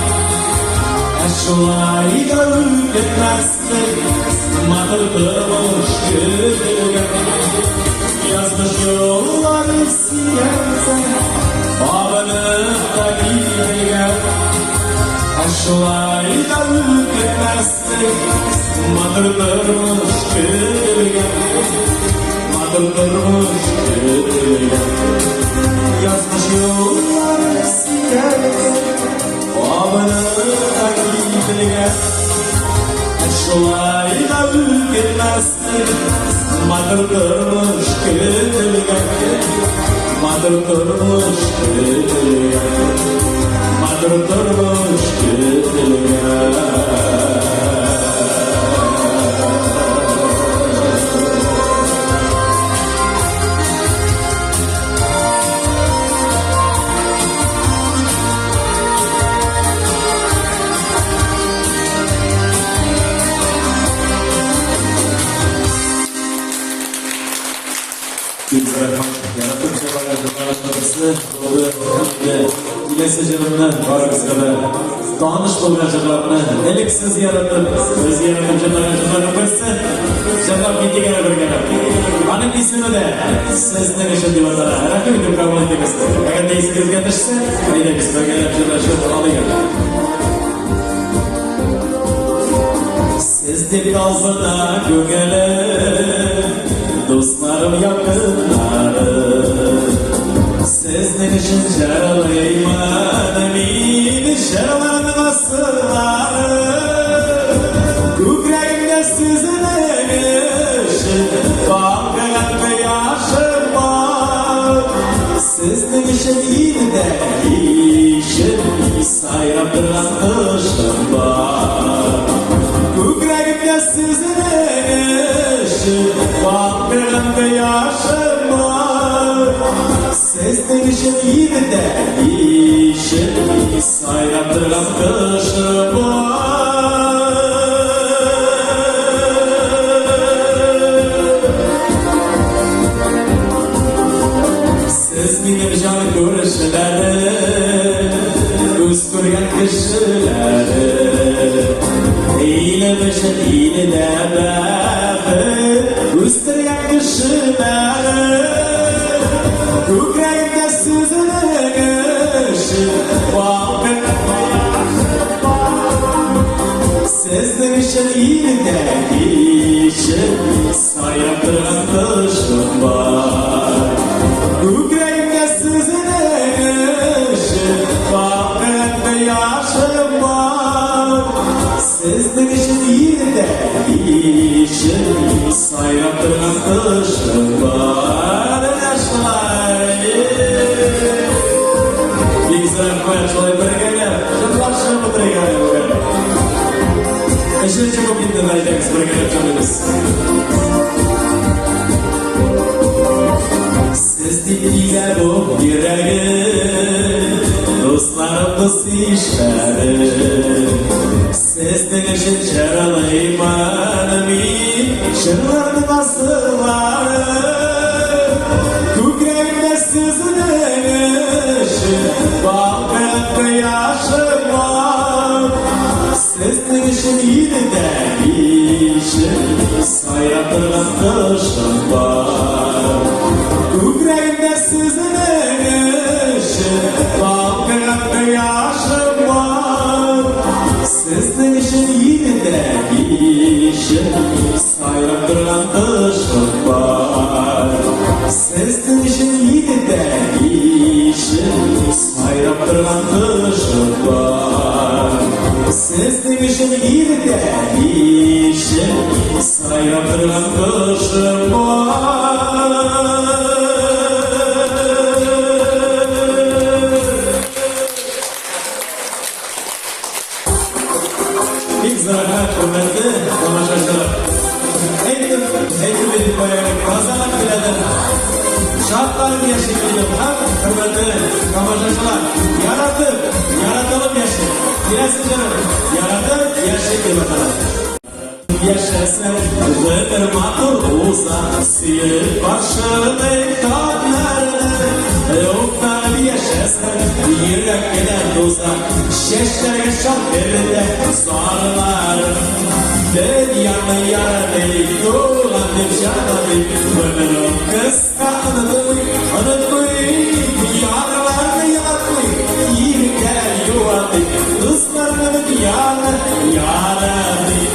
S3: Ә шулай да үкенмәслек, матур тормыш көтелгән. Язмыш юллары сөйгәндә, абынып та кителгән. Ә шулай да үкенмәслек, матур тормыш көтелгән. Матур тормыш көтелгән. Язмыш юллары сөйгәндә, абынып та кителгән. Ә шулай да үкенмәслек, матур тормыш көтелгән. Матур тормыш көтелгән. Матур тормыш көтелгән. Бик рәхмәт. Яратып җырлаган җырларның берсе булды. Һәм дә киләсе җырымны барыгызга да таныш булган җырларны элек сез яратып, без яратып җырлаган җырларның берсе. Җырлап китик әле бергәләп. Аның исеме дә сезнең өчен дип атала. Рәхим итеп кабул итегез. Әгәр дә исегезгә төшсә, әйдәгез бергәләп җырлашып алыйк. Сез дип талпына күңелем, дусларым, якыннарым. Сезнең өчен җырлыймын мин җырларның асылларын. Күкрәгемдә сезнең өчен балкыган кояшым бар. Сезнең өчен илдә кичен сайрап торган кошым бар. Күкрәгемдә сезнең өчен балкыган кояшым бар. Сезнең өчен илдә кичен сайрап торган кошым бар. Сез минем җан күршеләрем, күз күргән кешеләрем. Илем өчен илдә бәхет үстергән кешеләрем. Күкрәгемдә сезнең өчен балкыган кояшым бар. Сезнең өчен илдә кичен сайрап торган кошым бар. Күкрәгемдә сезнең өчен балкыган кояшым бар. Сезнең өчен илдә кичен сайрап торган кошым бар. Әнә шулай. Бик рәхмәт, шулай бергәләп җырлашып утырыйк әле бүген. Өченче куплетны әйдәгез бергәләп җырлыйбыз. Сез дип тибә бу йөрәгем, дусларым, дус ишләрем. Сезнең өчен җырлыймын мин җырларның асылларын. Күкрәгемдә сезнең өчен балкыган кояшым бар. Сезнең өчен илдә кичен сайрап торган кошым бар. Күкрәгемдә сезнең өчен балкыган кояшым бар. Сезнең өчен илдә кичен сайрап торган кошым бар. Сезнең өчен илдә кичен сайрап торган кошым бар. Хөрмәтле тамашачылар, яратып, яратылып яшик. Киләсе җырым Яратып яшик дип атала. Яшәсәң, гомер матур уза, сөеп каршылыйк таңнарны. Юктан яшәсәң, йөрәк кенә туза, чәчләргә чал керде сарылар. Дөньяны яратыйк, туган дип җанатыйк, гомер кыска, онытмыйк, онытмыйк, ярларны яратмыйк, иркәләп юатыйк, дусларны дөньяны яратыйк.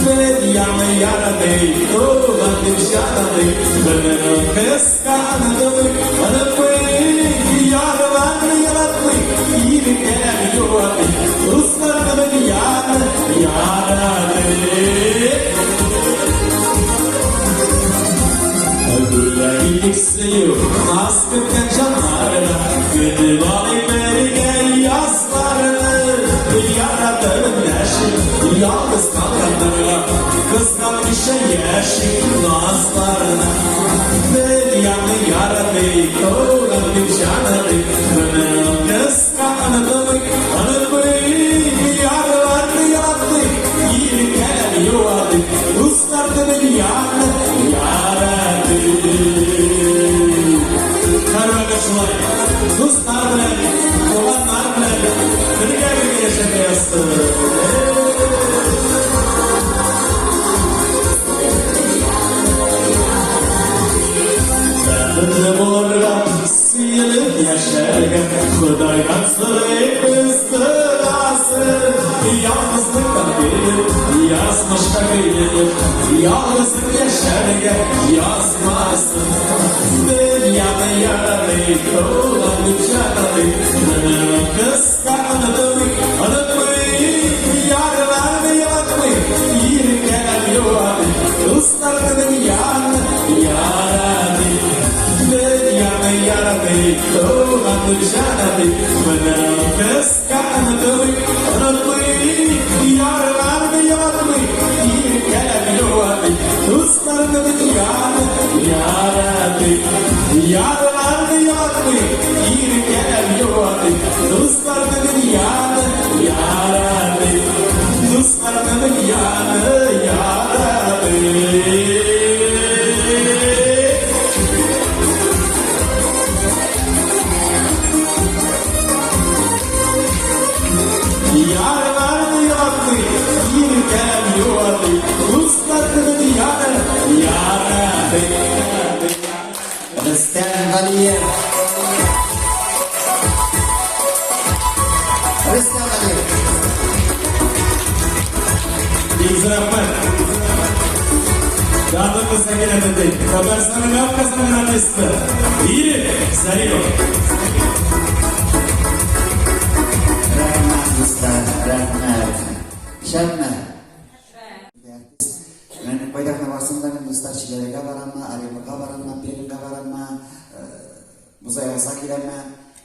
S3: Дөньяны яратыйк, туган дип җанатыйк, гомер кыска, онытмыйк, онытмыйк, ярларны яратмыйк, иркәләп юатыйк, дусларны дөньяны яратыйк. Бүләк итик сөю, наз көткән җаннарга, көтеп алыйк бергә язларны. Яратып яшик, ялгыз калганнарга, кызганмыйча яшик назларына. Дөньяны яратыйк, туган дип җанатыйк, гомер кыска, онытмыйк, онытмыйк, ярларны яратмыйк, иркәләп юатыйк, дусларны дөньяны яратыйк. Һәрвакыт шулай, дуслар белән, туганнар белән бергә-бергә яшәргә язсын. Бәхетле булырга, сөелеп яшәргә, Ходайдан сорыйк без догасын. Ялгызлыктан көлеп, язмышка көенеп, ялгызың яшәргә язмасын. Дөньяны яратыйк, туган дип җанатыйк, гомер кыска, онытмыйк, онытмыйк, ярларны яратмыйк, иркәләп юатыйк, дусларны дөньяны яратыйк. Дөньяны яратыйк, туган дип җанатыйк, гомер кыска, онытмыйк, онытмыйк, ярларны яратмыйк, иркәләп юатыйк, дусларны дөньяны яратыйк. Ярларны яратмыйк, иркәләп юатыйк, дусларны дөньяны яратыйк. Дусларны дөньяны яратыйк. Ярларны яратмыйк, иркәләп юатыйк, дусларны дөньяны яратыйк.
S2: Рөстәм Галиев. Рөстәм Галиев.
S3: Бик зур рәхмәт. Данлыклы Сәкинә түтәй, Татарстанның атказанган артисты Ирек Зарипов.
S2: Рәхмәт, дуслар, рәхмәт. Шәпме? Мин кайда гына барсам да, мин, дуслар, Чиләбегә бараммы, Оренбурга бараммы, Пермьгә бараммы, Бузаягызга киләмме,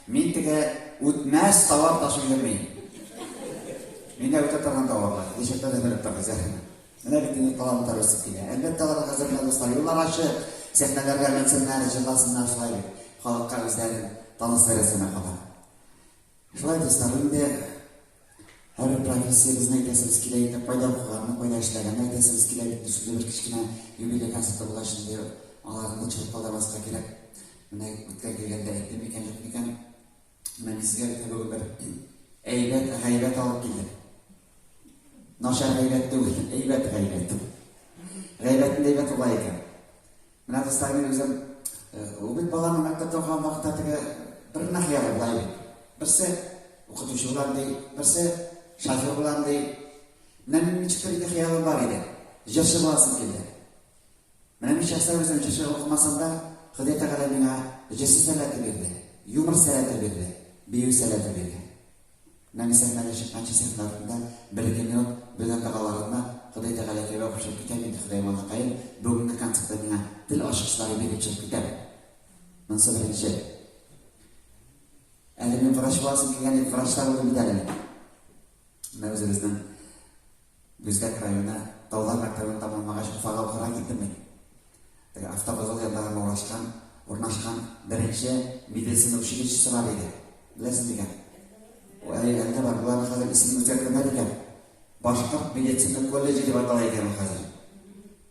S2: мин теге үтмәс товар ташып йөрмим. Миндә үтә торган товарлар, киләчәктә дә белеп торыгыз, рәхмәт. Менә бит инде талантлар үсеп килә. Әлбәттә, аларга хәзер менә, дуслар, юллар ачык, сәхнәләргә менсеннәр, җырласыннар, шулай бит. Халыкка үзләрен таныштырасы гына кала. Шулай, дуслар, инде һәрбер профессиябезне әйтәсебез килә инде, кайда укыганны, кайда эшләгәнне әйтәсебез килә бит. Шундый бер кечкенә юбилей концерты булгач, инде аларны да төшереп калдырмаска кирәк. Менә үткән килгәндә әйттем микән, юк микән? Менә мин сезгә бит бүген бер әйбәт гайбәт алып килдем. Начар гайбәт түгел, әйбәт гайбәт. Гайбәтнең әйбәт була икән. Менә, дуслар, мин үзем ул бит баланың мәктәптә укыган вакытта теге бер генә хыялы була бит. Берсе укытучы булам ди, берсе шофер булам ди. Менә минем ничектер ике хыялым бар иде. Җырчы буласым килде. Менә мин шәхсән үзем җырчы укымасам да, Ходай Тәгалә миңа җырчы сәләте бирде, юмор сәләте бирде, бию сәләте бирде. Менә мин сәхнәгә чыкканчы сәхнә артында бер-ике минут бөтен догаларымны Ходай Тәгаләгә укып чыгып китәм инде, Ходаем Аллакаем, бүгенге концертта миңа тел ачкычлары биреп чыгып китәм. Монысы беренче. Әле мин врач буласым килгән иде, врачлар булдым бит әле мин. Менә үзебезнең Бүздәк районы Таулар мәктәбен тәмамлагач, Уфага укырга киттем мин. Теге автовокзал янында гына урнашкан, урнашкан. беренче медицина училищесы бар иде. Беләсез микән? Әле әле бар. Боларның хәзер исемен үзгәрткәннәр икән. Башкорт медицина колледжы дип атала икән ул хәзер.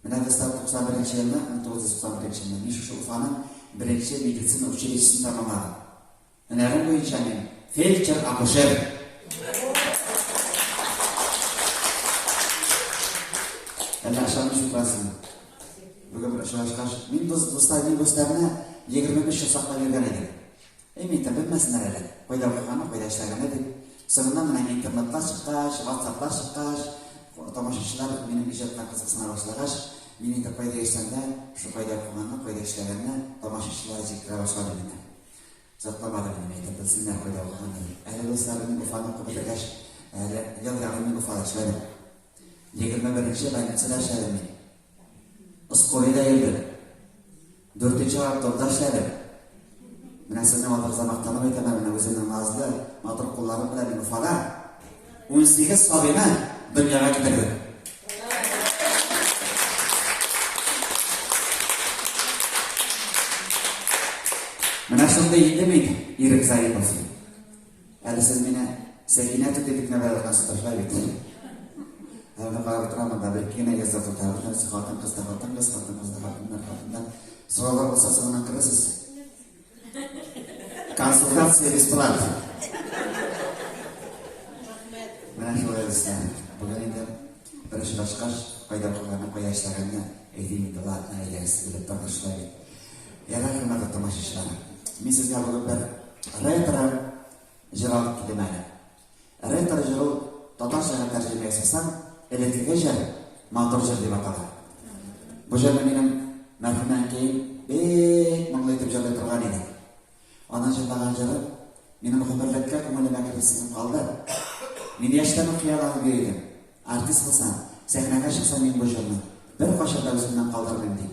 S2: Менә дуслар, 91 елны, 1991 елны мин шушы Уфаның беренче медицина училищесын тәмамладым. Һөнәрем буенча мин фельдшер-акушер. Әллә ышанмый утырасызмы? Бүген бер очрашкач, мин дус, дуслар, мин дусларны 25 ел саклап йөргән идем. Әй, мин әйтәм, белмәсеннәр әле, кайда укыганны, кайда эшләгәнне дип. Соңыннан менә интернетлар чыккач, ватсаплар чыккач, тамашачылар минем иҗатка кызыксына башлагач, мин инде кайда йөрсәм дә, шул кайда укыганны, кайда эшләгәнне тамашачылар җиткерә башлады мине. Озакламады минем әйтәм, белсеннәр кайда укыганны дип. Әле дусларым, мин Уфаны укып бетергәч, әле ел ярым мин Уфада эшләдем. 21 нче больницада эшләдем мин. Скорыйда йөрдем. Дүртенче роддомда эшләдем. Менә сезнең алдыгызда мактанып әйтәм, менә үземнең назлы, матур кулларым белән мин Уфада 18 сабыйны дөньяга китердем. Менә шундый инде мин, Ирек Зарипов. Әле сез мине Сәкинә түти дип кенә белә шулай бит. Ә менә карап утырам монда, бер ике генә язда тота. Бөтенесе хатын-кыз да хатын-кыз, хатын-кыз да хатыннар, хатыннар. Сораулар булса, соңыннан керерсез. Консультация бесплатно. Менә шулай дуслар. Бүген инде бер очрашкач, кайда укыганны, кая эшләгәнне әйтим инде, ладно, әйдәгез, белеп тордык шулай бит. Ярар, хөрмәтле тамашачылар. Мин сезгә бүген бер ретро җыр алып килдем әле. Ретро җыр ул татарчага тәрҗемә ясасаң, элеккеге җыр, матур җыр дип атала. Бу җырны минем мәрхүмә әнкәем бик моңлы итеп җырлый торган иде. Аның җырлаган җыры минем гомерлеккә күңелемә кереп сеңеп калды. Мин яшьтән үк хыялланып йөри идем. Артист булсам, сәхнәгә чыксам мин бу җырны беркайчан да үземнән калдырмыйм дип.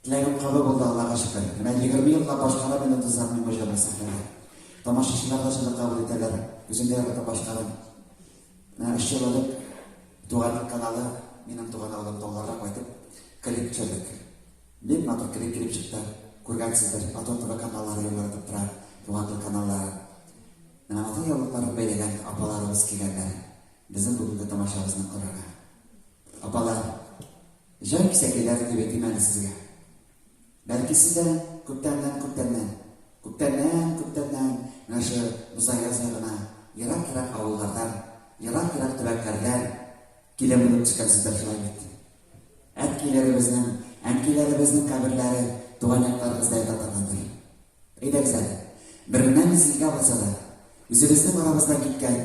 S2: Теләгем кабул булды, Аллага шөкер. Менә 20 еллап башкарам инде дуслар мин бу җырны сәхнәдә. Тамашачылар да җылы кабул итәләр. Үзем дә яратып башкарам. Менә өч ел элек Туган тел каналы минем туган авылым Тауларга кайтып клип төшердек. Бик матур клип килеп чыкты. Күргәнсездер, Атон ТВ каналлары яңгыратып тора, Туган тел каналлары. Менә матур яулыкларын бәйләгән апаларыбыз килгәннәр. Безнең бүгенге тамашабызны карарга. Апалар, җан кисәкәйләре дип әйтим әле сезгә. Бәлки сез дә күптәннән, күптәннән, күптәннән, күптәннән менә шу Музаяз ягына, ерак-ерак авыллардан, ерак-ерак төбәкләрдән килен булып төшкәнсездер шулай бит. Әткиләребезнең, әнкиләребезнең каберләре туган якларыбызда ята торгандыр. Әйдәгез әле, бер генә мизгелгә булса да, үзебезнең арабыздан киткән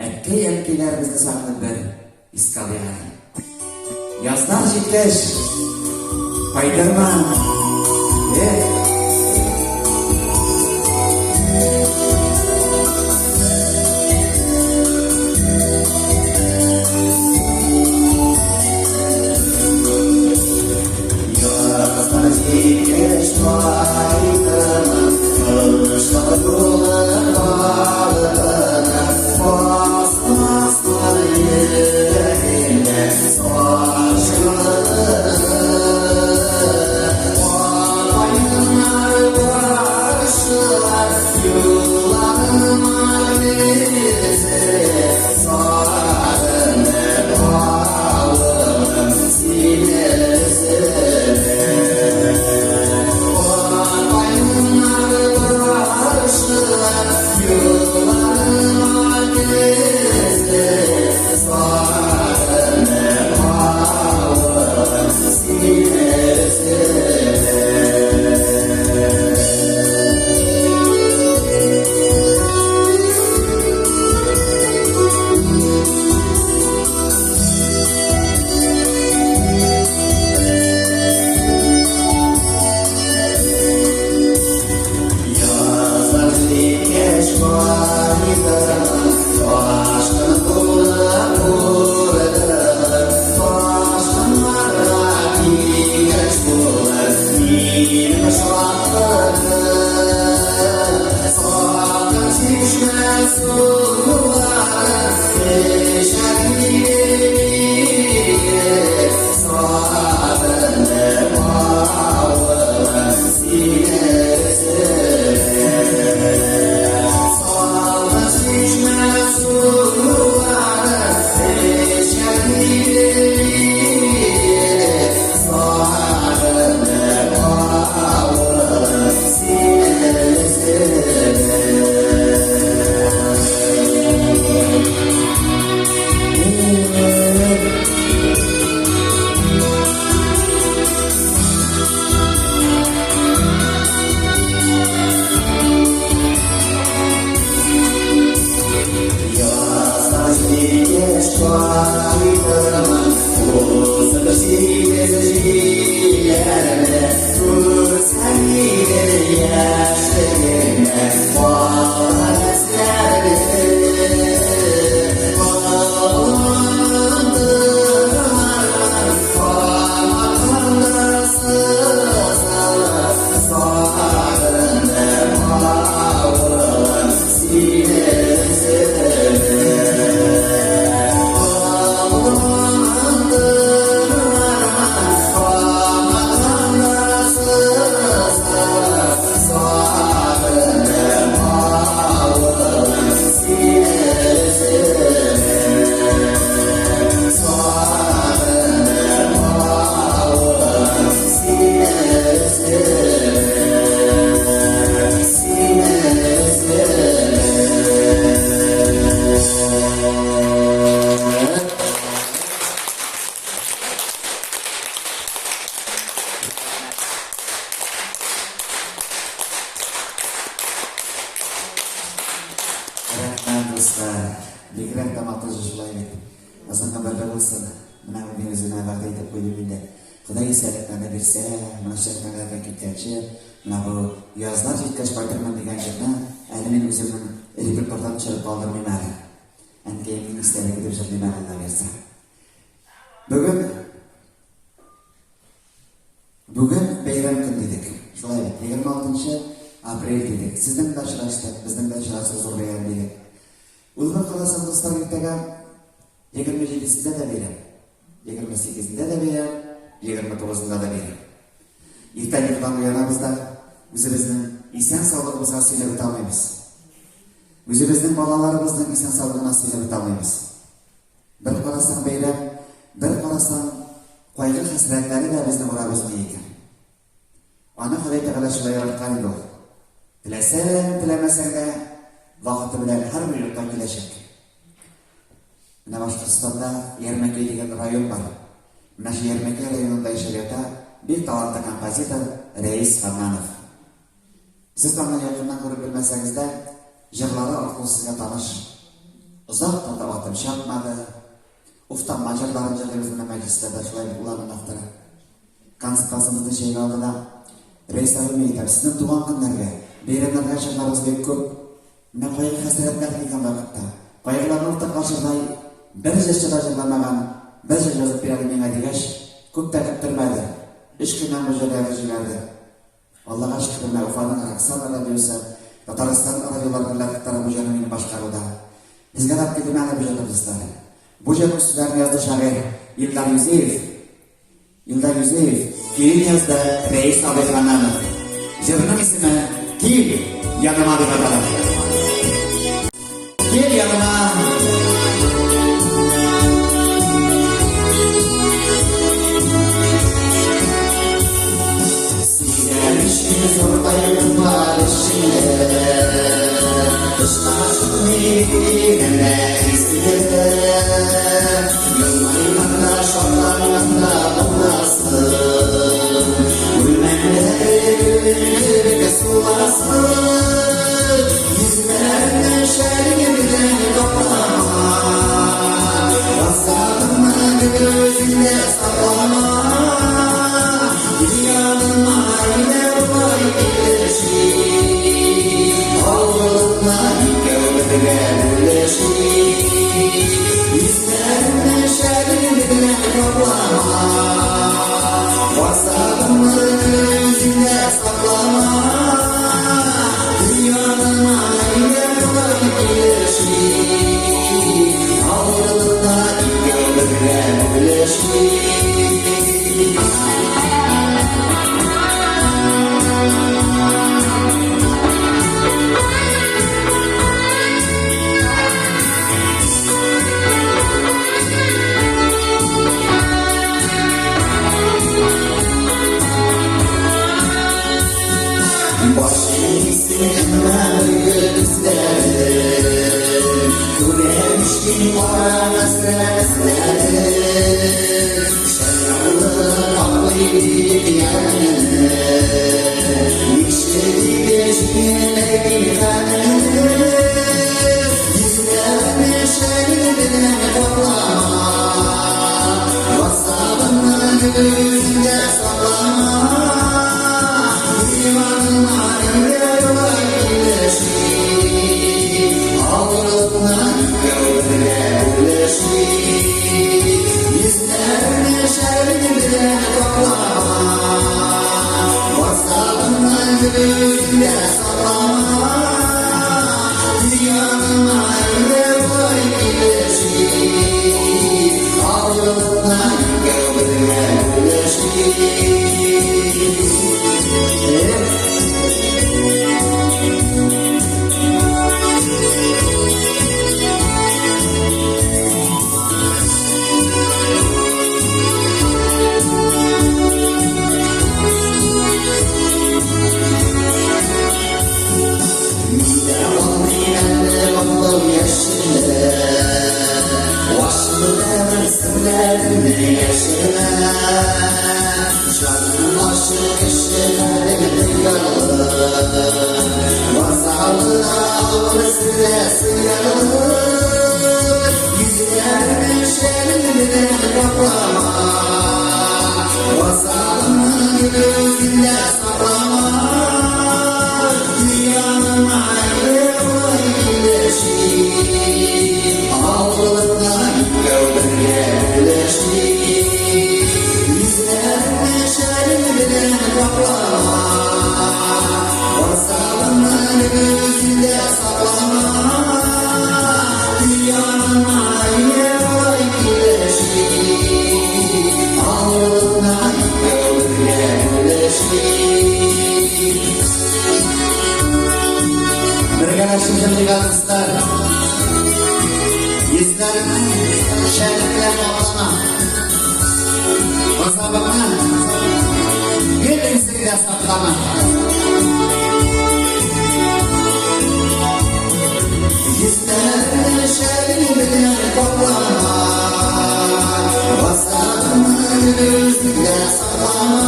S2: әткәй-әнкәйләребезне сагынып бер искә алыйк әле. Язлар җиткәч, кайтырмын. Эх! Рәхмәт, дуслар. Бигрәк тә матур җыр шулай бит. Озын гомерле булсын. Менә мин үземә вәгъдә итеп куйдым инде. Ходай исәнлекләрне бирсә, менә чәкмәләргә киткәнче, менә бу язлар җиткәч кайтырмын дигән җырны әле мин үземнең репертуардан төшереп калдырмыйм әле. Әнкәемнең истәлеге дип җырлыйм әле, Алла бирсә. Бүген Бүген бәйрәм көн дидек. Шулай бит, 26 апрель дидек. Сезнең дә очраштык, безнең дә очрашу зур бәйрәм дидек. Уйлап карасаң, дуслар, иртәгә 27-сендә дә бәйрәм, 28-ндә дә бәйрәм, 29-ында да бәйрәм. Иртән йокыдан уянабыз да, үзебезнең исән саулыгыбызга сөйләп бетә алмыйбыз. Үзебезнең балаларыбызның исән саулыгына сөйләп бетә алмыйбыз. Бер карасаң бәйрәм, бер карасаң кайгы-хәсрәтләре дә безне урап узмый икән. Аны Ходай Тәгалә шулай яраткан инде ул. Теләсәң, теләмәсәң дә, вакыты белән һәрбер йортка киләчәк. Менә Башкортстанда Ярмәкәй дигән район бар. Менә шул Ярмәкәй районында яшәп ята бик талантлы композитор Рәис Ханнанов. Сез аны якыннан күреп белмәсәгез дә, җырлары аркылы сезгә таныш. Озак та атым чапмады. Уфтанма җырларын җырлыйбыз менә мәҗлесләрдә, шулай бит ул аның авторы. Концерттан чәйгә алды да, Рәис абый, мин әйтәм, сезнең туган көннәргә, бәйрәмнәргә җырларыгыз бик күп. Менә кайгы-хәсрәтләр килгән вакытта, кайгыларны уртаклашырдай бер җырчы да җырламаган, бер җыр язып бир әле миңа дигәч, күп тә көттермәде. Өч көннән бу җырны язып җибәрде. Аллага шөкер, менә Уфаның Роксана радиосы, Татарстан радиолары берләктә бу җырны минем башкаруда. Сезгә дә килдем әле бу җырны, дуслар. Бу җырның сүзләрен язды шагыйрь Илдар Юзеев. Илдар Юзеев көен язды Рәис абый Ханнанов. Җырның исеме Кил яныма дип атала. Кил яныма.
S1: Серләреңне яшермә. Җаның ачы кешеләреңне ялгыз. Вазалына авыр сезгә сыярлык. Йөзләреңне шәлең белән каплама. Вазалыңны үзеңдә саклама. Дөньяның айлы килеши. Авырлыкны икәү бергә бүлешик. Йөзләреңне шәлең белән каплама. Вазалыңны үзеңдә саклама. Дөньяның айлы килеши. Авырлыкны икәү бергә бүлешик. Бергәләшеп җырлыйк, дуслар. Йөзләреңне шәлең белән каплама. Газабыңны гел үзеңдә саклама. Йөзләреңне шәлең белән каплама. Газабыңны үзеңдә саклама.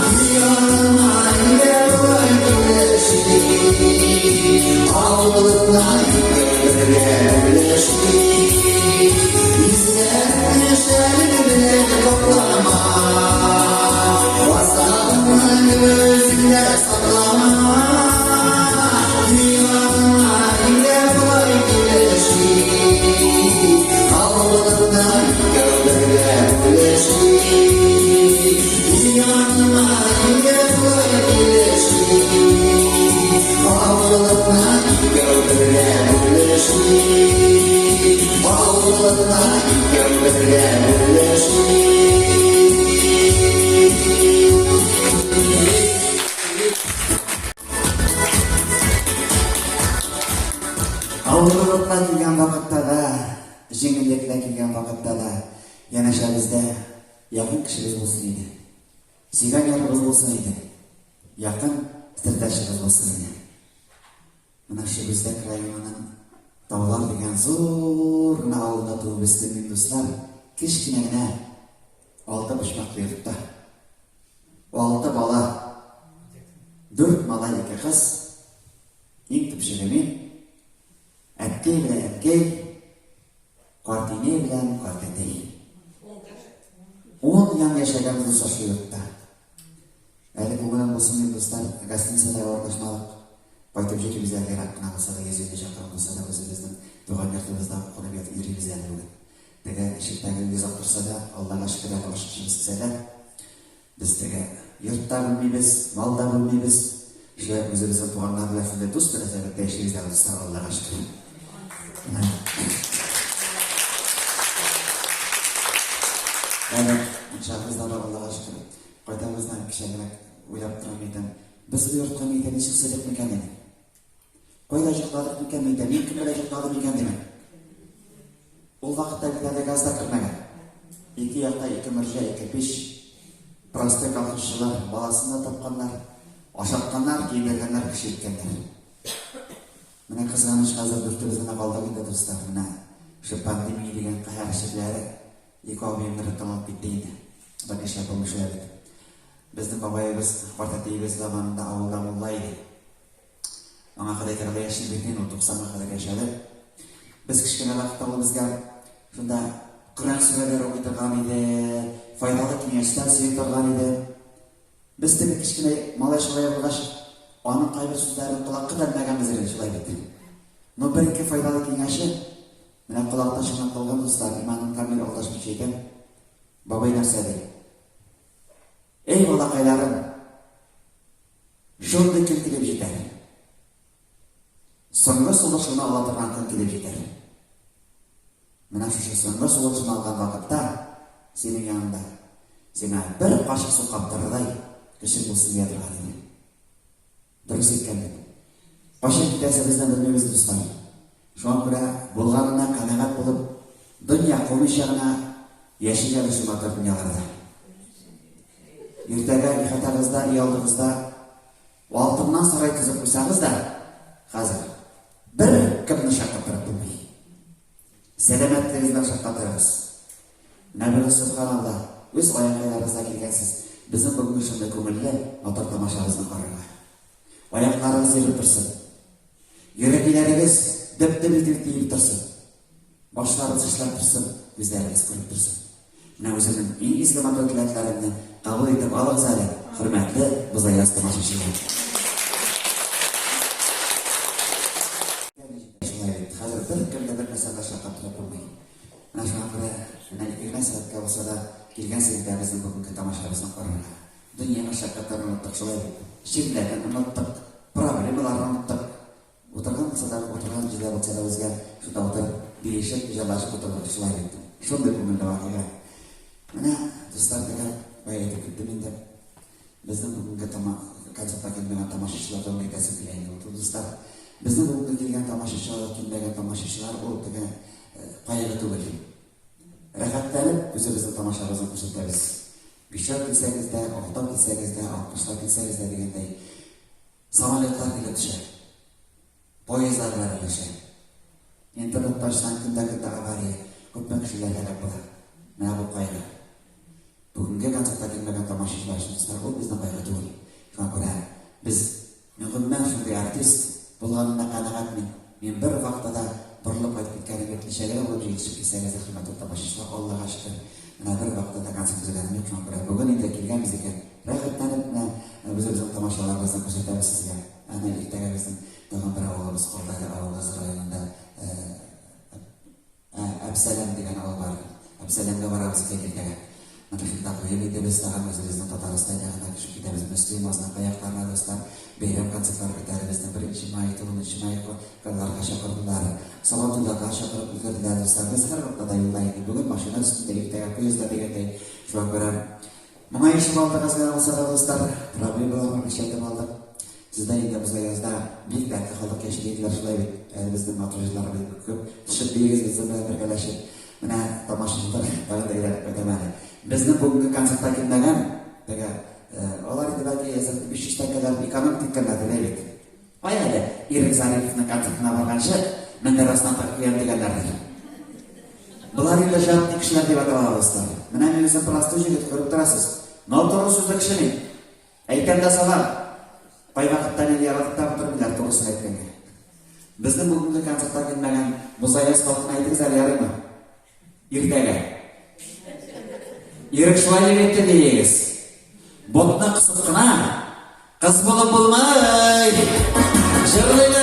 S1: Дөньяның айлы килеши. Авырлыкны икәү бергә бүлешик. Йөзләреңне шәлең белән каплама. Газабыңны үзеңдә саклама. Дөньяның айлы килеши. Авырлыкны икәү бергә бүлешик. Дөньяның айлы килеши. Авырлыкны икәү бергә бүлешик. Авырлыкны икәү бергә бүлешик.
S2: Авырлыклар килгән вакытта да, җиңеллекләр килгән вакытта да янәшәбездә якын кешебез булсын иде. Сөйгән ярыбыз булсын иде. Якын сердәшебез булсын иде. Менә Шүрәздәк районының Таулар дигән зур гына авылында туып үстем мин, дуслар. Кечкенә генә алты почмаклы йортта. Алты бала. Дүрт малай, ике кыз. Иң төпчеге мин. Әткәй белән әнкәй, картинәй белән картәтәй. 10 ел яшәгәнбез, дуслар, шул йортта. Әле күңелем булсын дип, дуслар, гостиницада урнашмадык. Кайтып йөрибез әле, ерак кына булса да, 150 чакрым булса да, үзебезнең туган йортыбызда кунып ятып йөрибез әле бүген. Теге ишектәге йозак торса да, Аллага шөкер, әле ашыгычыбыз кесәдә. Без теге йорт та бүлмибез, мал да бүлмибез. Шулай үзебезнең туганнар белән шундый дус мөнәсәбәттә яшибез әле, дуслар, Аллага шөкер. Әле мунчабыз да бар, Аллага шөкер. Кайтабыз да кичәгерәк уйлап торам әйтәм. Без бу йортка мәйтәм ничек сыйдык микән дим. Кайда җокладык микән мәйтәм, мин кем белән җокладым микән дим. Ул вакытта бит әле газ да кермәгән. Ике якта ике морҗа, ике пич. Простой колхозчылар баласын да тапканнар, ашатканнар, киендергәннәр, кеше иткәннәр. Менә кызганыч, хәзер дүртебез генә калдык инде, дуслар. Менә шул пандемия дигән каһәр чирләре ике абыемны да тыңлап китте инде. Бер нишләп булмый шулай бит. Безнең бабаебыз, картәтиебез заманында авылда мулла иде. Аңа Ходай Тәгалә яшен бирде, ул 90-га кадәр яшәде. Без кечкенә вакытта ул безгә шунда Коръән сүрәләре укый торган иде, файдалы киңәшләр сөйли торган иде. Без теге кечкенә малай-шалай булгач, аның кайбер сүзләрен колакка да элмәгәнбез инде, шулай бит. Но бер-ике файдалы киңәше менә колакта чыңлап калган, дуслар, иманым камил, алдашмыйча әйтәм. Бабай нәрсә ди? Эй, балакайларым, шундый көн килеп җитәр. Соңгы сулышыңны ала торган көн килеп җитәр. Менә шушы соңгы сулышын алган вакытта синең яныңда сиңа бер кашык су каптырырдай кешең булсын дия торган иде. Дөрес әйткән бит. Кайчан китәсебезне белмибез, дуслар. Шуңа күрә булганына канәгать булып, дөнья кумыйча гына яшик әле шул матур дөньяларда. Иртәгә ихатагызда, өй алдыгызда алтыннан сарай төзеп куйсагыз да, хәзер бер кемне шаккаттырып булмый. Сәламәтлегегез белән шаккатырыгыз. Менә бүген, сөбханалла, үз аяккайларыгызда килгәнсез, безнең бүгенге шундый күңелле, матур тамашабызны карарга. Аякларыгыз йөреп торсын. Йөрәкләрегез дөп-дөп итеп тиеп торсын. Башларыгыз эшләп торсын, күзләрегез күреп торсын. Менә үземнең иң изге матур теләкләремне кабул итеп алыгыз әле, хөрмәтле Бозаяз тамашачылар. Шулай бит, хәзер беркем дә бер нәрсә дә шаккатырып булмый. Менә шуңа күрә, менә ике генә сәгатькә булса да килгәнсез бит безнең бүгенге тамашабызны карарга. Дөнья мәшәкатьләрен оныттык, шулай бит. Чирләрне оныттык, проблемаларны оныттык. Утырган булса да, утырган җирдә булса да үзгә, шунда утырып, биешеп, җырлашып утырдык, шулай бит. Шундый күңелле вакыйга. Менә, дуслар, төгәл бая әйтеп киттем инде. Безнең бүгенге тама концертка килмәгән тамашачылар турында әйтәсем килә инде. Ул дуслар, безнең бүгенге килгән тамашачылар, килмәгән тамашачылар ул теге кайгы түгел. Рәхәтләнеп үзебезнең тамашабызны күрсәтәбез. Бишәү килсәгез дә, алтау килсәгез дә, алтмышлар килсәгез дә дигәндәй, Самолетлар килеп төшә. Поездлар бәрелешә. Интернетта ачсаң, көндә-көндә авария, күпме кешеләр һәлак була. Менә бу кайгы. Бүгенге концертка килмәгән тамашачылар өчен, дуслар, ул безнең кайгы түгел. Шуңа күрә без, мин гомумән шундый артист булганына канәгать мин. Мин бер вакытта да борылып кайтып киткәнем юк. Ничә генә булып җыелышып килсәгез дә, хөрмәтле тамашачылар, Аллага шөкер, менә бер вакытта да концерт өзгәнем юк. Шуңа күрә бүген инде килгәнбез икән, рәхәтләнеп менә үзебезнең тамашаларыбызны күрсәтәбез сезгә. Әнә иртәгә безнең тагын бер авылыбыз калды әле, Авылгазы районында Ә, Әбсәләм дигән авыл бар. Әбсәләмгә барабыз икән иртәгә. Менә шунда куеп инде без тагын үзебезнең Татарстан ягына төшеп китәбез. Мөслим, Азнакай якларына, дуслар, бәйрәм концертлары көтә әле безне. Беренче май, тугызынчы май кызларга чакырдылар. Сабантуйларга чакырып өлгерделәр, дуслар. Без һәрвакытта да юлда инде. Бүген машина өстендә, иртәгә поездда дигәндәй. Шуңа күрә Моңаешып алдык әз генә булса да, дуслар. Проблемаларны ишәйтеп алдык. Сездә инде бозлы язда бик дәртле халык яши диделәр, шулай бит. Әле безнең матур җырларыбыз бик күп. Төшеп биегез безнең белән бергәләшеп. Менә тамашачылар тагын да әйләнеп кайтам әле. Безнең бүгенге концертка килмәгән, теге, алар инде бәлки әзер 500 тәңкәләрен экономить иткәннәрдер, әй бит. Кая әле Ирек Зариповның концертына барганчы, мендәр астына тыгып куям дигәннәрдер. Болар инде жадный кешеләр дип атала, дуслар. Менә мин үзем простой җегет, күреп торасыз. Но туры сүзле кеше мин. Әйтәм дә салам. Кайвакытта мине яратып та утырмыйлар, турысын әйткәнгә. Безнең бүгенге концертка килмәгән Музаяз халкына әйтегез әле, ярыймы? Иртәгә. Ирек шулай дип әйтте диегез. Ботны кысып кына кыз булып булмый. Җырлыйбыз.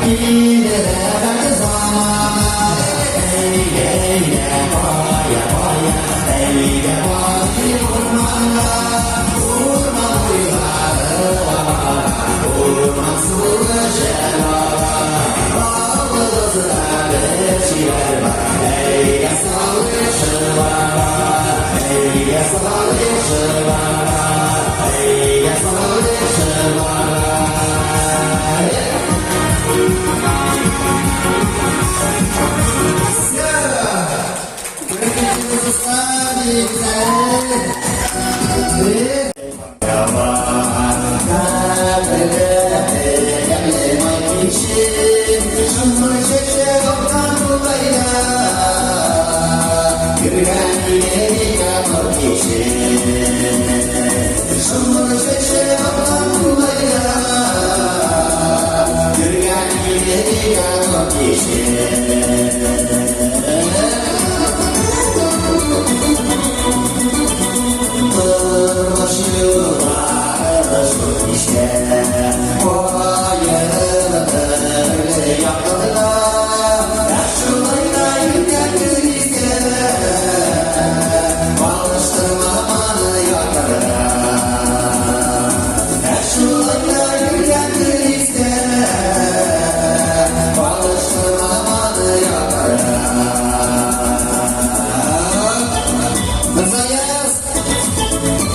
S2: Килер рәхәт замана. Әйдә, әйдә, кая, кая, әйдә барыйк урманга. Урман буйлары ага, урман суы шәп ага. Авылыбызда бер чибәр бар, әйдә салыйк шыбага. Әйдә салыйк шыбага, әйдә салыйк шыбага.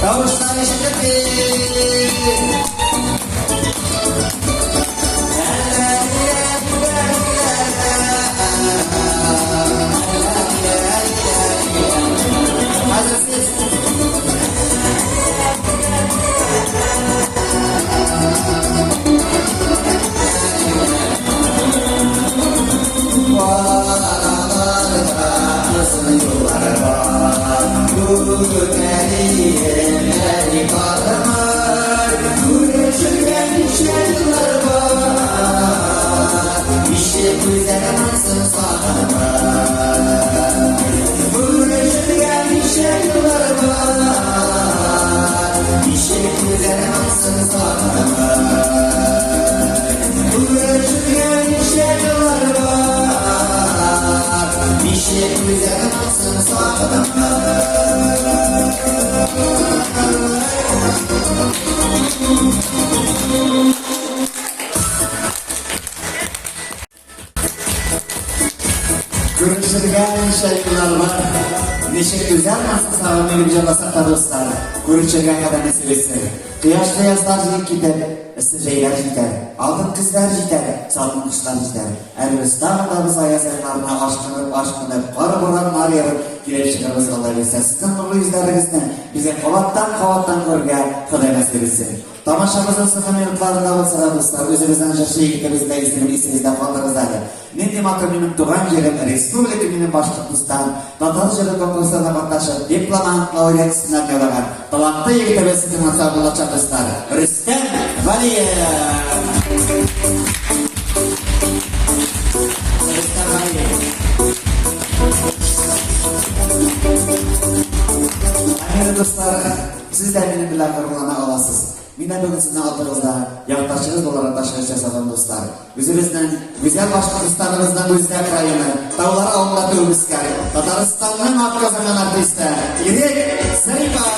S1: Тавышлар ишетелде. Хәзер сез. Күрешергә ничә еллар бар. Ничек түзәр сагынып җырласак та, дуслар. Күрешергә кадәр насыйп итсен. Кояшлы язлар җитеп китәр, эссе җәйләр җитәр, алтын көзләр җитәр, салкын кышлар җитәр. Әле без тагын да без аяз якларына ашкынып, ашкынып, кар бураннар ерып килеп чыгарбыз, Алла бирсә. Сезнең нурлы йөзләрегезне безгә кабаттан-кабаттан күрергә Ходай насыйп итсен. Тамашабызның соңгы минутларында булса да, дуслар, үзебезнең җырчы егетебезнең исемен исегездә калдырыгыз әле. Нинди матур минем туган җирем, республика минем Башкортостан, татар җыры конкурсларында катнашып, дипломант лауреат исемнәрен яулаган талантлы егетебез сезнең булачак, дуслар. Рөстәм Галиев. Рөстәм Галиев. Әмир дуслар, сез дә минем белән горурлана аласыз. Мин дә бүген сезнең алдыгызда якташыгыз буларак та чыгыш ясадым, дуслар. Үзебезнең гүзәл Башкортостаныбызның Бүздәк районы, Таулар авылында туып үскән, Татарстанның атказанган артисты Ирек Зарипов.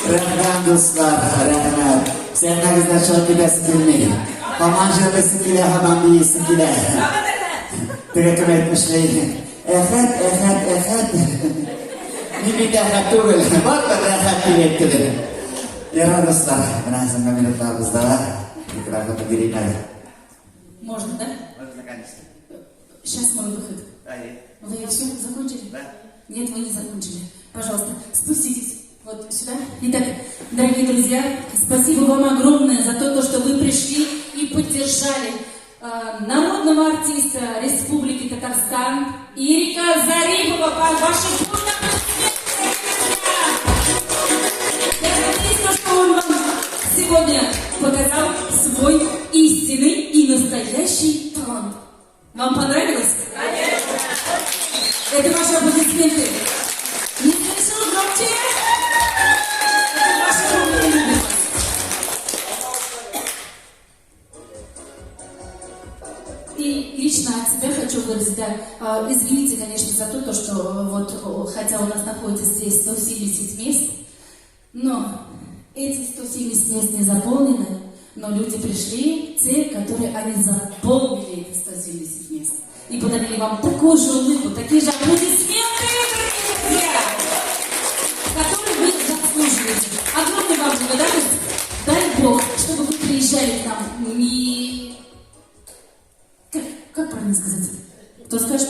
S1: Рәхмәт, дуслар, рәхмәт. Сәхнәгездән чыгып китәсе килми. Һаман җырлыйсы килә, һаман биисе килә. Теге кем әйтмешли, әхәт, әхәт, әхәт. Мин бит әхәт түгел, барыбер рәхәт дип әйтте. Ярар, дуслар, менә соңгы минутларыбызда микрофонны бирим әле.
S4: Можно, да?
S1: Можно, конечно.
S4: Сейчас мой выход. Вы все закончили?
S1: Да.
S4: Нет, вы не закончили. Пожалуйста, спуститесь вот сюда. Итак, дорогие друзья, спасибо вам огромное за то, что вы пришли и поддержали. народного артиста Республики Татарстан Ирика Зарипова. Ваши бурные аплодисменты, Я надеюсь, то, что он вам сегодня показал свой истинный и настоящий талант. Вам понравилось? Конечно! Это ваши аплодисменты. Не слышал громче? Это ваши огромные любят вас. И лично от себя хочу выразить, да, извините, конечно, за то, что вот, хотя у нас находится здесь 170 мест, но эти 170 мест не заполнены, но люди пришли, те, которые они заполнили эти 170 мест. И подарили вам такую же улыбку, такие же аплодисменты, дорогие друзья, которые вы заслуживаете. Огромная вам благодарность. Дай Бог, чтобы вы приезжали к нам не... Как правильно сказать? Кто скажет?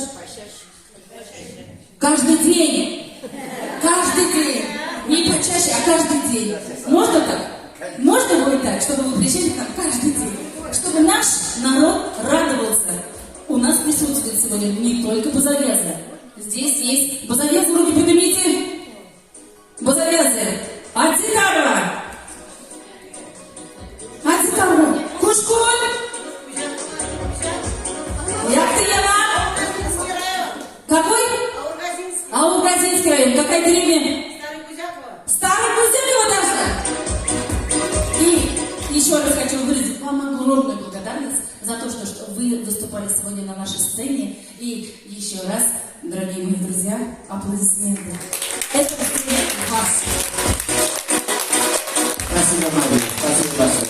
S4: Каждый день. Каждый день. Не почаще, а каждый день. Можно так? Можно будет так, чтобы вы приезжали к нам каждый день? Чтобы наш народ радовался. У нас присутствует сегодня не только Бузавязы. Здесь есть Бузавязы, руки поднимите. Бузавязы. Атитарова. Атитарова. Кушкуль. Яктыева. Какой? Аургазинский район. Какая деревня? Старый Кузяково даже. И еще раз хочу выразить вам огромную благодарность за то, что вы выступали сегодня на нашей сцене. И еще раз, дорогие мои друзья, аплодисменты. Это вас.
S2: Спасибо, Мария. Спасибо большое.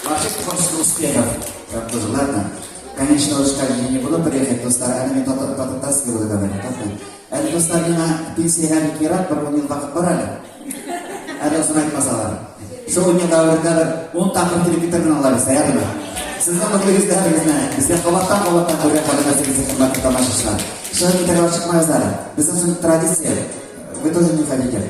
S2: Ваших творческих успехов. Как тоже, ладно? Конечно, уж как не буду приехать, дуслар, әле мин по-татарски буду говорить, ладно? Әле дуслар миңа пенсиягә бик ерак, бер ун ел вакыт бар әле. Әле озын айтмасалар. Шул ун ел дәверендә бер ун тапкыр килеп китермен алла бирсә, ярыймы? Сезнең мотлы йөзләрегезне безгә кабаттан-кабаттан күргән кадерле хөрмәтле тамашачылар. Чыгып китәргә ашыкмагыз әле. Безнең шундый традиция. Вы тоже не уходите.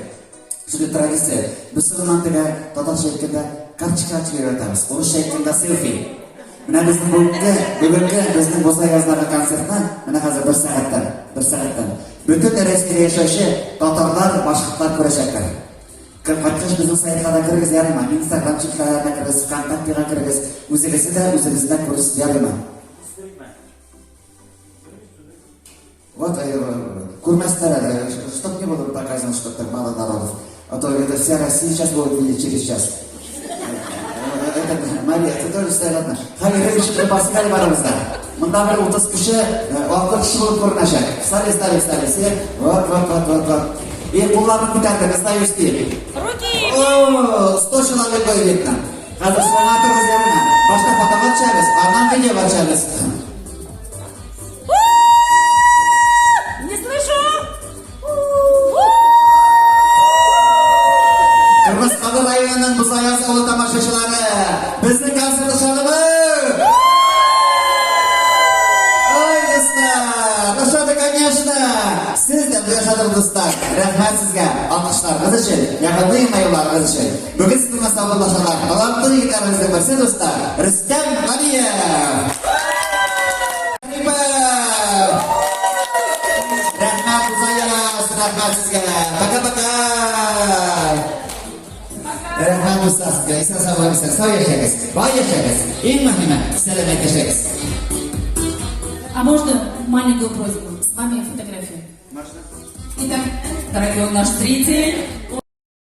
S2: Шундый традиция. Без соңыннан теге татарча әйткәндә карточка төшереп йөртәбез. Урысча әйткәндә селфи. Менә безнең бүгенге, бүгенге безнең Бозаязлары концертны менә хәзер бер сәгатьтән, бер сәгатьтән бөтен Рәсәйдә яшәүче татарлар, башкортлар күрәчәкләр. Кайткач безнең сайтка да керегез, ярыймы? Инстаграм челтәрләренә керегез, ВКонтактега керегез. Үзегезне дә, үзебезне дә күрерсез, ярыймы? Вот, күрмәсләр әле, чтоб не было показано, что так мало народов. А то это вся Россия сейчас будет видеть через час. Это, Мария, ты тоже стай, ладно. Хәли чыгып басыйк әле барыбыз да. Монда бер 30 кеше, 60 кеше булып күренәчәк. Встали, встали, встали все. Вот, вот, вот, вот, вот. И кулларны күтәрдек, остаюсь дип.
S4: Руки!
S2: О, 100 человек будет видно. Хәзер сыраңа торыгыз ярыймы? Башта фотога төшәбез, аннан видеога төшәбез.
S4: Не слышу!
S2: Кырмыскалы районының Бузаяз авылы тамашачылары, безнең концерт ошадымы? Ой, дуслар, ошады, конечно. Сез дә ошадыгыз, дуслар. Рәхмәт сезгә, алкышларыгыз өчен, ягымлы елмаюларыгыз өчен. Бүген сезнең саубуллашалар. Талантлы егетләребезнең берсе, дуслар, Рөстәм Галиев. Рәхмәт, Бузаяз, рәхмәт сезгә. Пока-пока. Рәхмәт, дуслар, сезгә. Исән сау булыгыз, сау яшәгез, бай яшәгез. Иң мөһиме, сәламәт яшәгез.
S4: А можно маленькую просьбу? С вами фотографию.
S2: Можно?
S4: Итак, дорогой наш зритель,